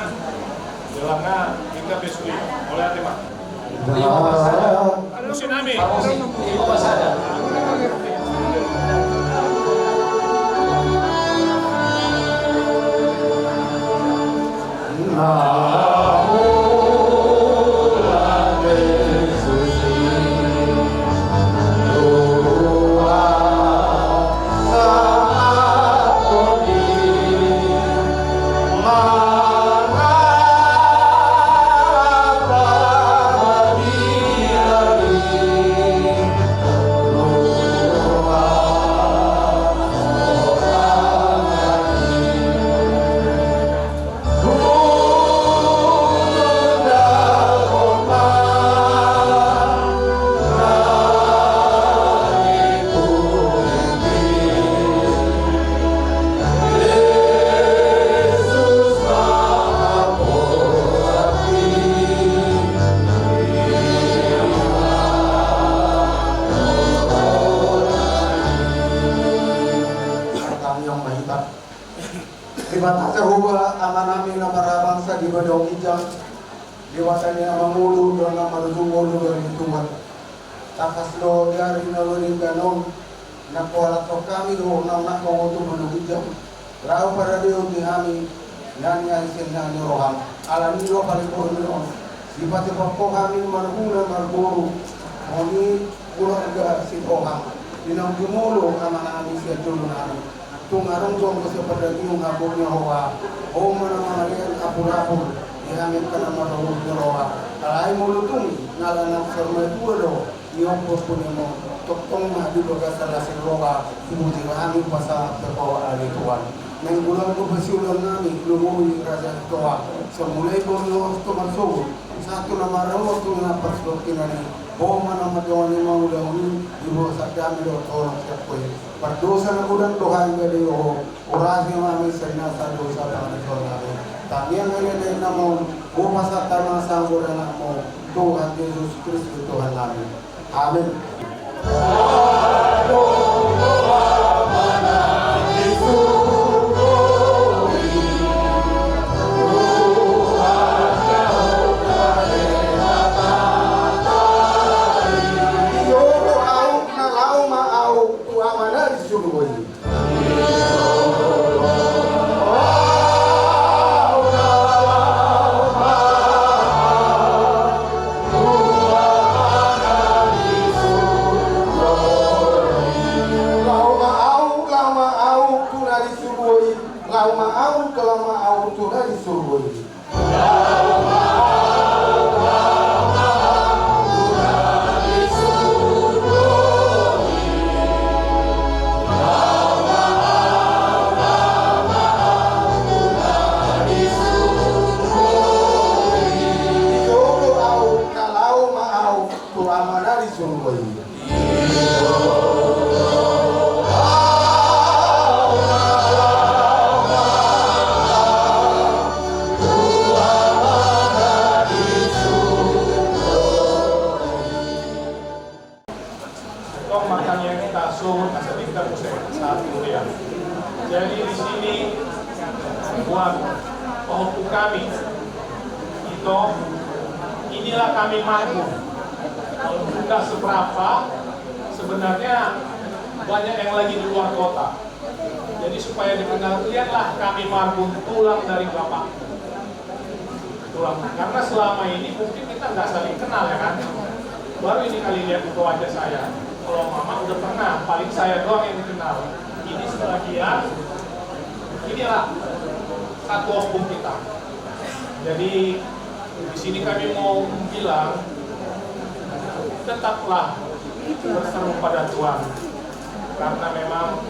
jala nga ingkang di sude, oleh ate ma. Musi nami. Debata Jahowa, Amanami na marhabangsa di banua ginjang, Debata ni na mangolu dohot na marujung ngolu dohot di Tuhan. Tangkas do di ari na uli denggan on, na huhalashon hami do na unang ho tu banua ginjang, laho paradehon di hami na nian sian na ni roham. Alani i do paling boru ni on, sipatupaon hami marhula marboru, molo i hula gabe sian roham, di naung jumolo Amanami sian jolonami. Tung adong do muse pardagingon hamu ni roha, ho ma na mangalean apul-apul di hami angka na marhula ni roha. Alai molo tung na laho saur matua do, ni ompu-ompu ni on, tongtong ma di bagasan las ni roha, hupuji hami pasahat pe ho ale Tuhan. Naeng golang do hasiulaonnami, lumobi raja ni toa, sai mulai borngin on tu marsogot, sahat tu na marhaha tu na parsogotna i, ho ma na mandongani mangulahon i, di bagasan dame dohot holong sian ho i. Pardosa na godang do hami, bade ho, urasi ma hami sian nasa dosa pangaturhonami. Tangiang na nian na mangolu, hupasahat hami ma sanggur anakmu, Tuhan Jesus Kristus Tuhannami. Amin. Amana di surgo i. Tong martangiang hita, suhut asa denggan muse sahat tu dia. Jadi di sini buat pahompu kami, ito, inilah kami manggung. Tidak seberapa, sebenarnya banyak yang lagi di luar kota. Jadi supaya dikenal, lihatlah kami manggung, tulang dari Bapak. Tulang. Karena selama ini mungkin kita nggak saling kenal, ya kan? Baru ini kali lihat foto wajah saya. Kalau Mama udah pernah, paling saya doang yang dikenal. Ini sebagian, inilah satu ompung kita. Jadi di sini kami mau bilang, tetaplah berseru pada Tuhan. Karena memang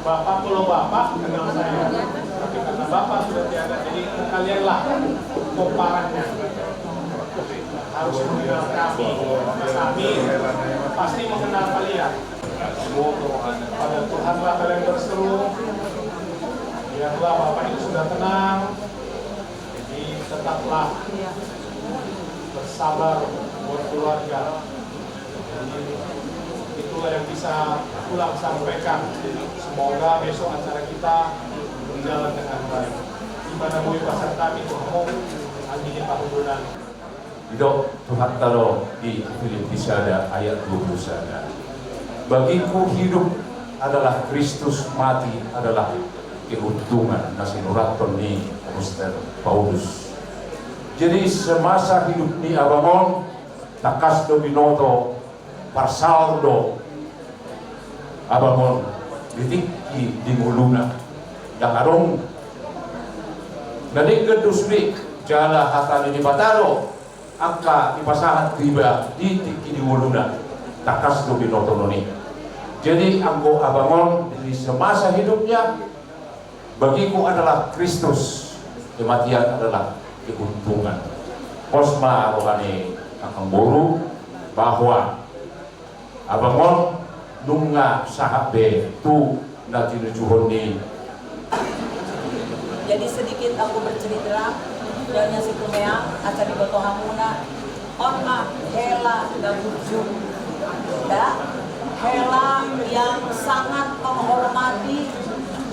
Bapak, kalau Bapak kenal saya, tapi karena Bapak sudah tiada, jadi kalianlah pomparannya. Harus mengenal kami, kami pasti mengenal kalian. Pada Tuhanlah kalian berseru. Biarlah Bapak ini sudah tenang. Jadi tetaplah bersabar buat keluarga. Jadi itulah yang bisa Tulang sampaikan. Semoga besok acara kita berjalan dengan baik. Di mana boi pasahat kami tu hamu, anggi ni pahundulan. Didok Tuhanta do di Filipi sada ayat dua puluh sada. Bagiku hidup adalah Kristus, mati adalah keuntungan, na sinurathon ni Apostel Paulus. Jadi semasa hidup ni abang on, tangkas do binoto, parsaor do abang on di tingki di ngoluna. Ndang adong na denggan do sude, jala hata ni Debata do angka dipasahat tu iba di tingki di ngoluna, tangkas do binoto on i. Jadi anggo abang on di semasa hidupnya, bagiku adalah Kristus, kematian adalah keuntungan. Pos ma roha ni angka boru bahwa abang on nunga sahat be tu na tinujuhon ni. Jadi sedikit aku bercerita, Nyonya Situmeang, asa diboto hamuna, on ma hela na burju. Ya, hela yang sangat menghormati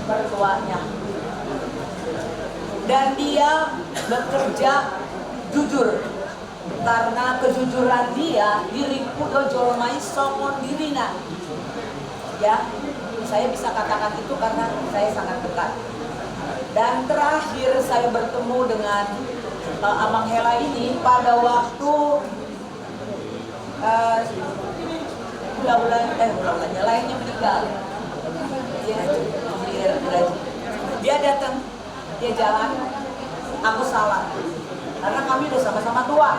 mertuanya. Dan dia bekerja jujur. Karena kejujuran dia, diripu do jolma i songon dirina. Ya, saya bisa katakan itu karena saya sangat dekat. Dan terakhir saya bertemu dengan, eh, Amang Hela ini pada waktu, eh, hula-hula, eh, hula-hulanya, lainnya meninggal. Dia, dia, dia datang. Dia jalan, aku salam. Karena kami udah sama-sama tua.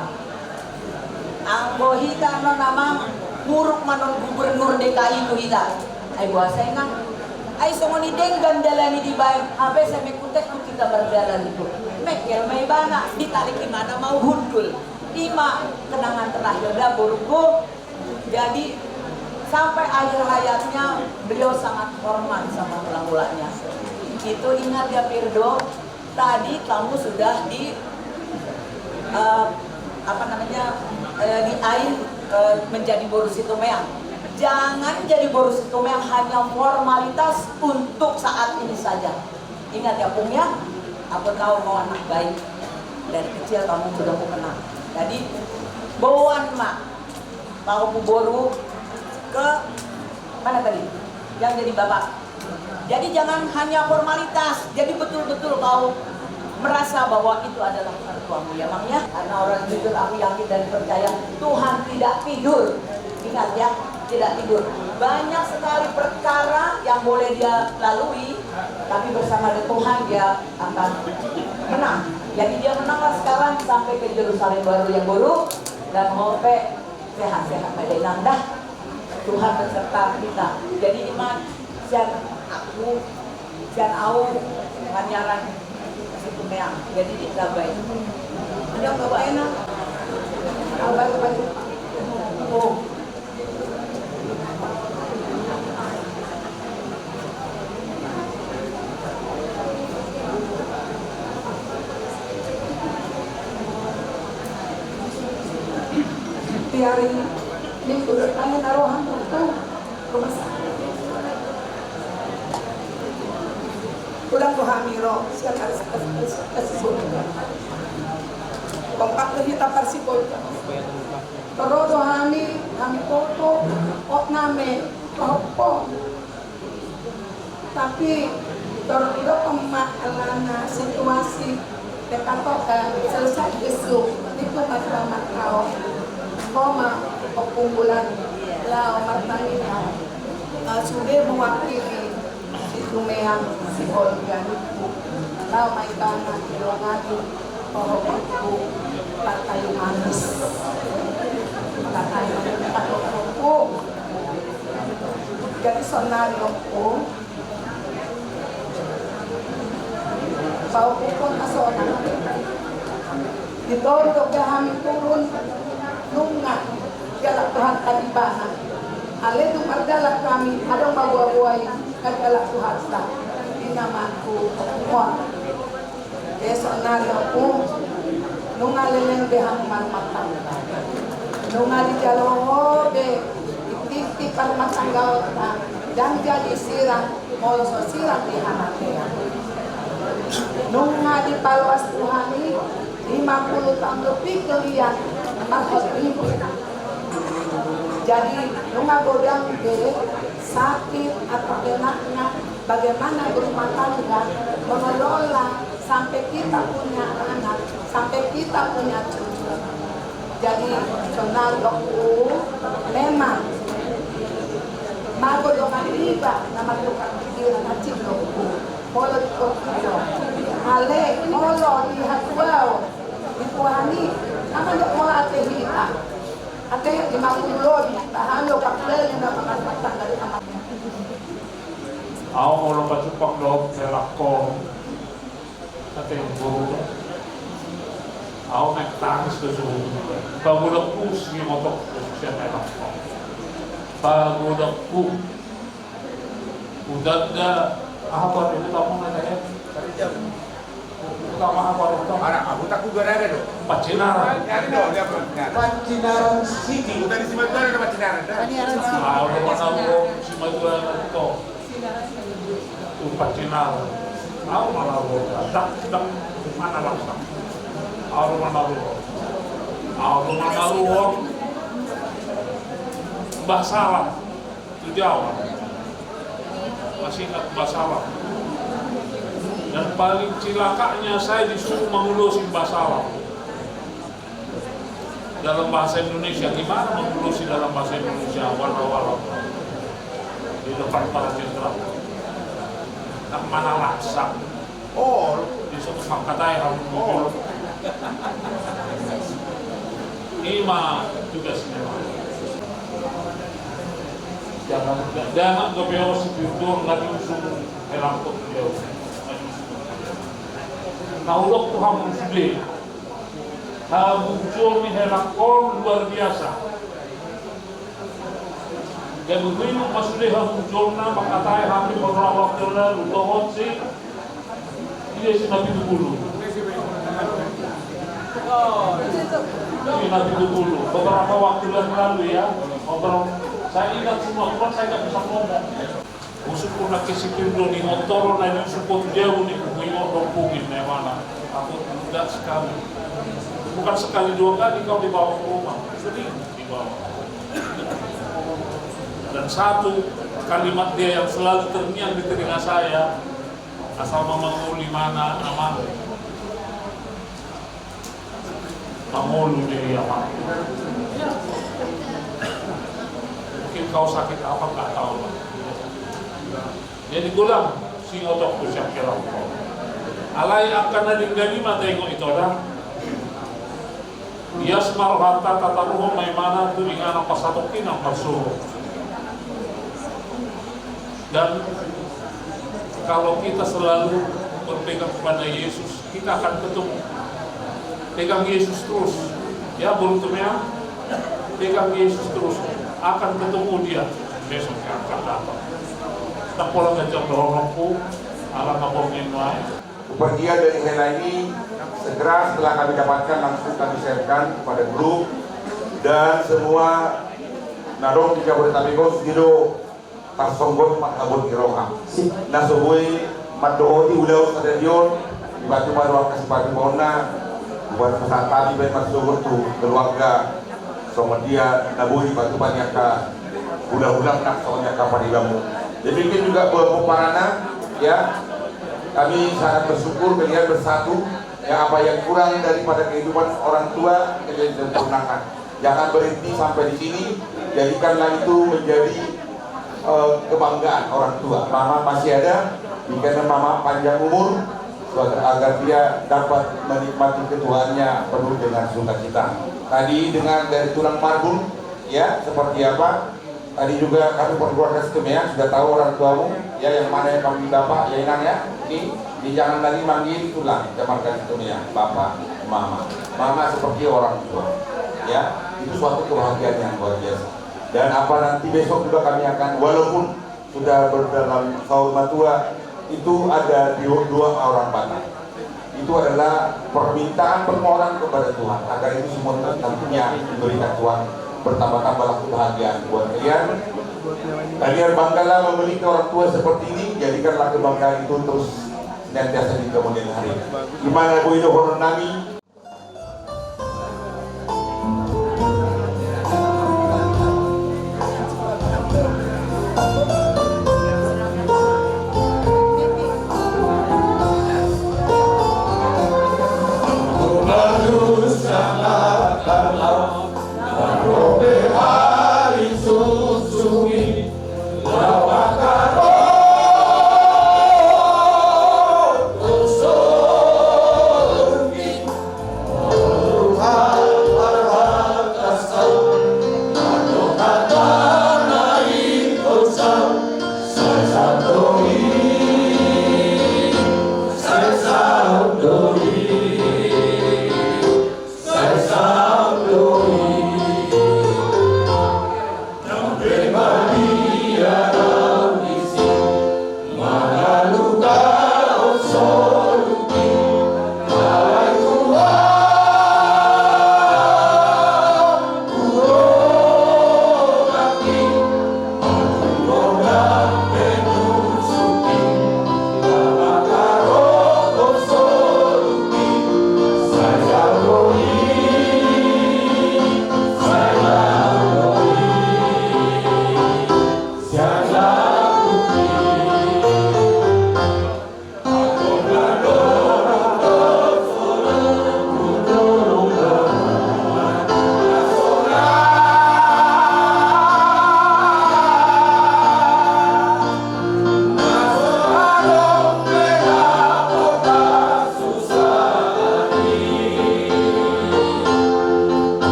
Anggo hita non, Amang, muruk ma non gubernur D K I tu hita. Ai boasa, Inang? Ai songon i denggan dalan i dibaen, hape sai mengkutek tu hita mardalan i tu. Mengkel ma ibana, ditarik ibana mau hundul. I ma kenangan terakhir da, borungku. Jadi sampai akhir hayatnya beliau sangat hormat sama hula-hulanya. Itu ingat ya, Pirdo, tadi kamu sudah di, eh, apa namanya, eh, di ain, eh, menjadi boru Situmeang. Jangan jadi boru Situmeang hanya formalitas untuk saat ini saja. Ingat ya, Pung, ya, aku tahu kau anak baik. Dari kecil kamu sudah ku kenal. Jadi boan ma pahompu boru ke mana tadi? Yang jadi bapak. Jadi jangan hanya formalitas, jadi betul-betul kau merasa bahwa itu adalah mertuamu, ya, Mang, ya. Karena orang jujur, aku yakin dan percaya Tuhan tidak tidur. Ingat, ya, tidak tidur. Banyak sekali perkara yang boleh dia lalui, tapi bersama dengan Tuhan dia akan menang. Jadi dia menanglah sekarang sampai ke Yerusalem baru yang buruk dan mau pe sehat-sehat aja, Inang, dah. Tuhan beserta kita. Jadi, Iman, sian aku, sian au, panyaran Situmeang. Jadi, di Labai. Ada bapak enak. Au baik-baik. Ari Minggu dohot na roham tu rumah sakit. Ulang do hami ro sian Ars-, Ars-, Ars-, Arsibolga. Kompak do hita parsibolga. Ro do hami, hami poto, hot nami, pahopon. Tapi torus do pemakalana situasi, tekato kan selesai besuk, itu mata mata koma, perkumpulan lao martanian, eh, sude mewakili si Tumeang, si Olga niku. Lao ma ibana dilongani, pahopon tu partai manis. Partai manis, partai manis. Jadi sonari oku, paokuhon ma sonari. Di toru do hami turun, nunga dialap Tuhanta di ibana. Alai dung mardalan hami, adong ma boaboa i, dialap Tuhanta. Di na ma tu oku. Jadi sonari oku, nunga leleng be hamu marumah tangga. Nunga dijalo ho be, di titik parumah tanggaonta, ndang jadi sirang, molo so sirang di hamatean. Nunga dipaloas Tuhan i, lima puluh taon lebih kalian, marhot ribut. Jadi, nunga godang be, sakit atau enaknya, bagaimana berumah tangga, mengelola sampai kita punya anak, sampai kita punya cucu. Jadi, sonari oku, memang mago dongan iba na martukar pikiran, na cindok oku. Molo di oku, alai molo di hatuaon, di Tuhan i, nama ndok molo ate hita. Ate lima puluh lobi, tahan do pakulele na marumah tangga di anak. Au molo pajumpang dohot helangkon, ate boru do. Au naeng tangis do suhut. Pagodangku singotok sian helangkon. Pagodangku. Hutanda aha, aha do hutamuna, ate? Utama apa do? Anak aku tak kuda ada do. Pacinaran. Ada do, dia pernah. Pacinaran City. Udah di Simatupang ada Pacinaran dah. Pacinaran City. Ah, udah mana gua Simatupang itu. Tuh Pacinaran. Au mana gua? Dak, dak, mana bangsa? Au mana gua? Au mana gua? Mbah Salam. Itu Jawa. Masih ingat Mbah Salam. Dan paling cilakanya saya disuruh mengurusi Mbah Salam. Dalam bahasa Indonesia, gimana mengurusi dalam bahasa Indonesia? Wala-wala. Di depan para jenderal. Tak mana laksa. Oh, di suatu mangkatai hamu. Oh. Ima tugasnya. Jangan, jangan kau biar si pintu nggak diusung helangkon dia. Nggak diusung. Nah, udah tuh hamu sudah. Hamu jual nih helangkon luar biasa. Gabe huingot ma sude hamu jolma, mangkatai hami beberapa waktu lalu, dohot si, dia si na pitu pulu. Si na pitu pulu. Beberapa waktu yang lalu ya, ngobrol. Saya ingat semua, cuma saya nggak bisa ngomong. Usuk pun lagi si Pindo di motor, na di usuk pun jauh nih, huingot dong pungin, na mana. Aku tidak sekali. Bukan sekali dua kali kau dibawa ke rumah. Sedih dibawa. Dan satu kalimat dia yang selalu terngiang di telinga saya, asal mama nguli mana, nama mangolu dia, Pak. Mungkin kau sakit apa, nggak tahu, Pak. Jadi godang singotok tu siap kira. Alai angka na denggan i ma taingot ito da. Ias ma rohanta, tataruhon ma imana tu inganan pasatongkinan marsuru. Dan kalau kita selalu berpegang kepada Yesus, kita akan ketemu. Pegang Yesus terus. Ya, boru Tumeang, pegang Yesus terus. Akan ketemu Dia. Besok Dia akan datang. Tapola ganjang dohononku, ala na borngin nuaeng. Kepergian dari Hela ini segera setelah kami dapatkan langsung kami sharekan kepada grup. Dan semua na adong di Jabodetabek on, sude do tarsonggot manghaholongi roha. Sip. Na so boi mandohoti ulaon sadari on, dipatupa do angka sipatupaonna, buat pasahat hami baen marsogot tu keluarga, songon dia na boi dipatupa ni angka hulahulangna, songon dia angka paribanmu. Demikian juga buat pomparanna, ya. Kami sangat bersyukur kalian bersatu, ya, apa yang kurang daripada kehidupan orang tua, kalian sempurnakan. Jangan berhenti sampai di sini, jadikanlah itu menjadi, eh, kebanggaan orang tua. Mama masih ada, berikanlah Mama panjang umur, agar, agar dia dapat menikmati ketuaannya penuh dengan sukacita. Tadi dengar dari tulang Marbun, ya, seperti apa. Tadi juga kami perkeluarga Situmeang sudah tahu orang tuamu, ya, yang mana yang panggil bapak, ya, Inang, ya. Ini, ini jangan lagi manggil tulang, kita manggil Situmeang, bapak, mama. Mama seperti orang tua, ya. Itu suatu kebahagiaan yang luar biasa. Dan apa nanti besok juga kami akan, walaupun sudah berdalam saur matua, itu ada di dua orang Batak. Itu adalah permintaan, permohonan kepada Tuhan agar itu semua tentunya diberikan Tuhan, bertambah-tambahlah kebahagiaan buat kalian. Kalian banggalah memiliki orang tua seperti ini, jadikanlah kebanggaan itu terus senantiasa di kemudian hari. Di mana boi dohonon nami,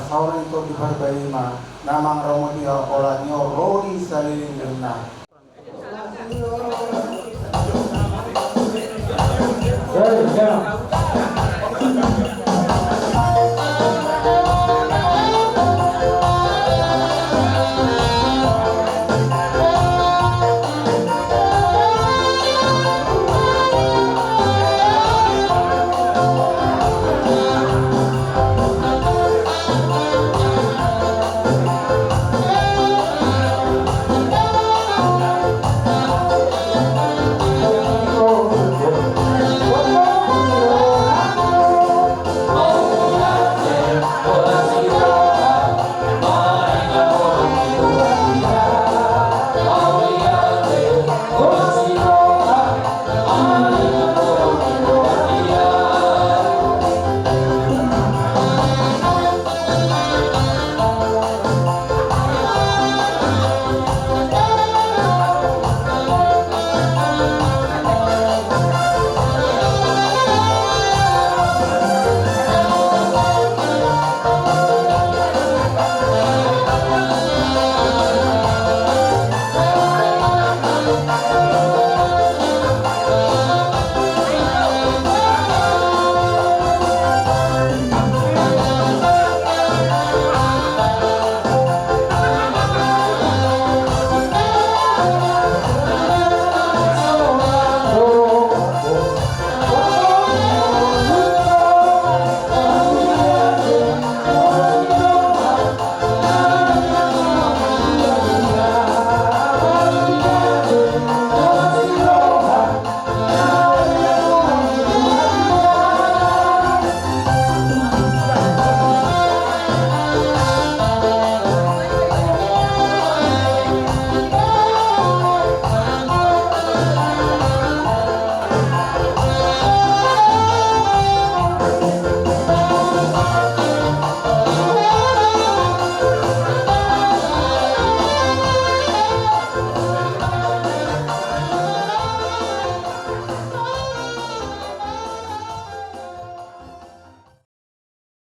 Haolan i Tondi Purba i ma na mangaramoti haolan i, ro di saleleng na.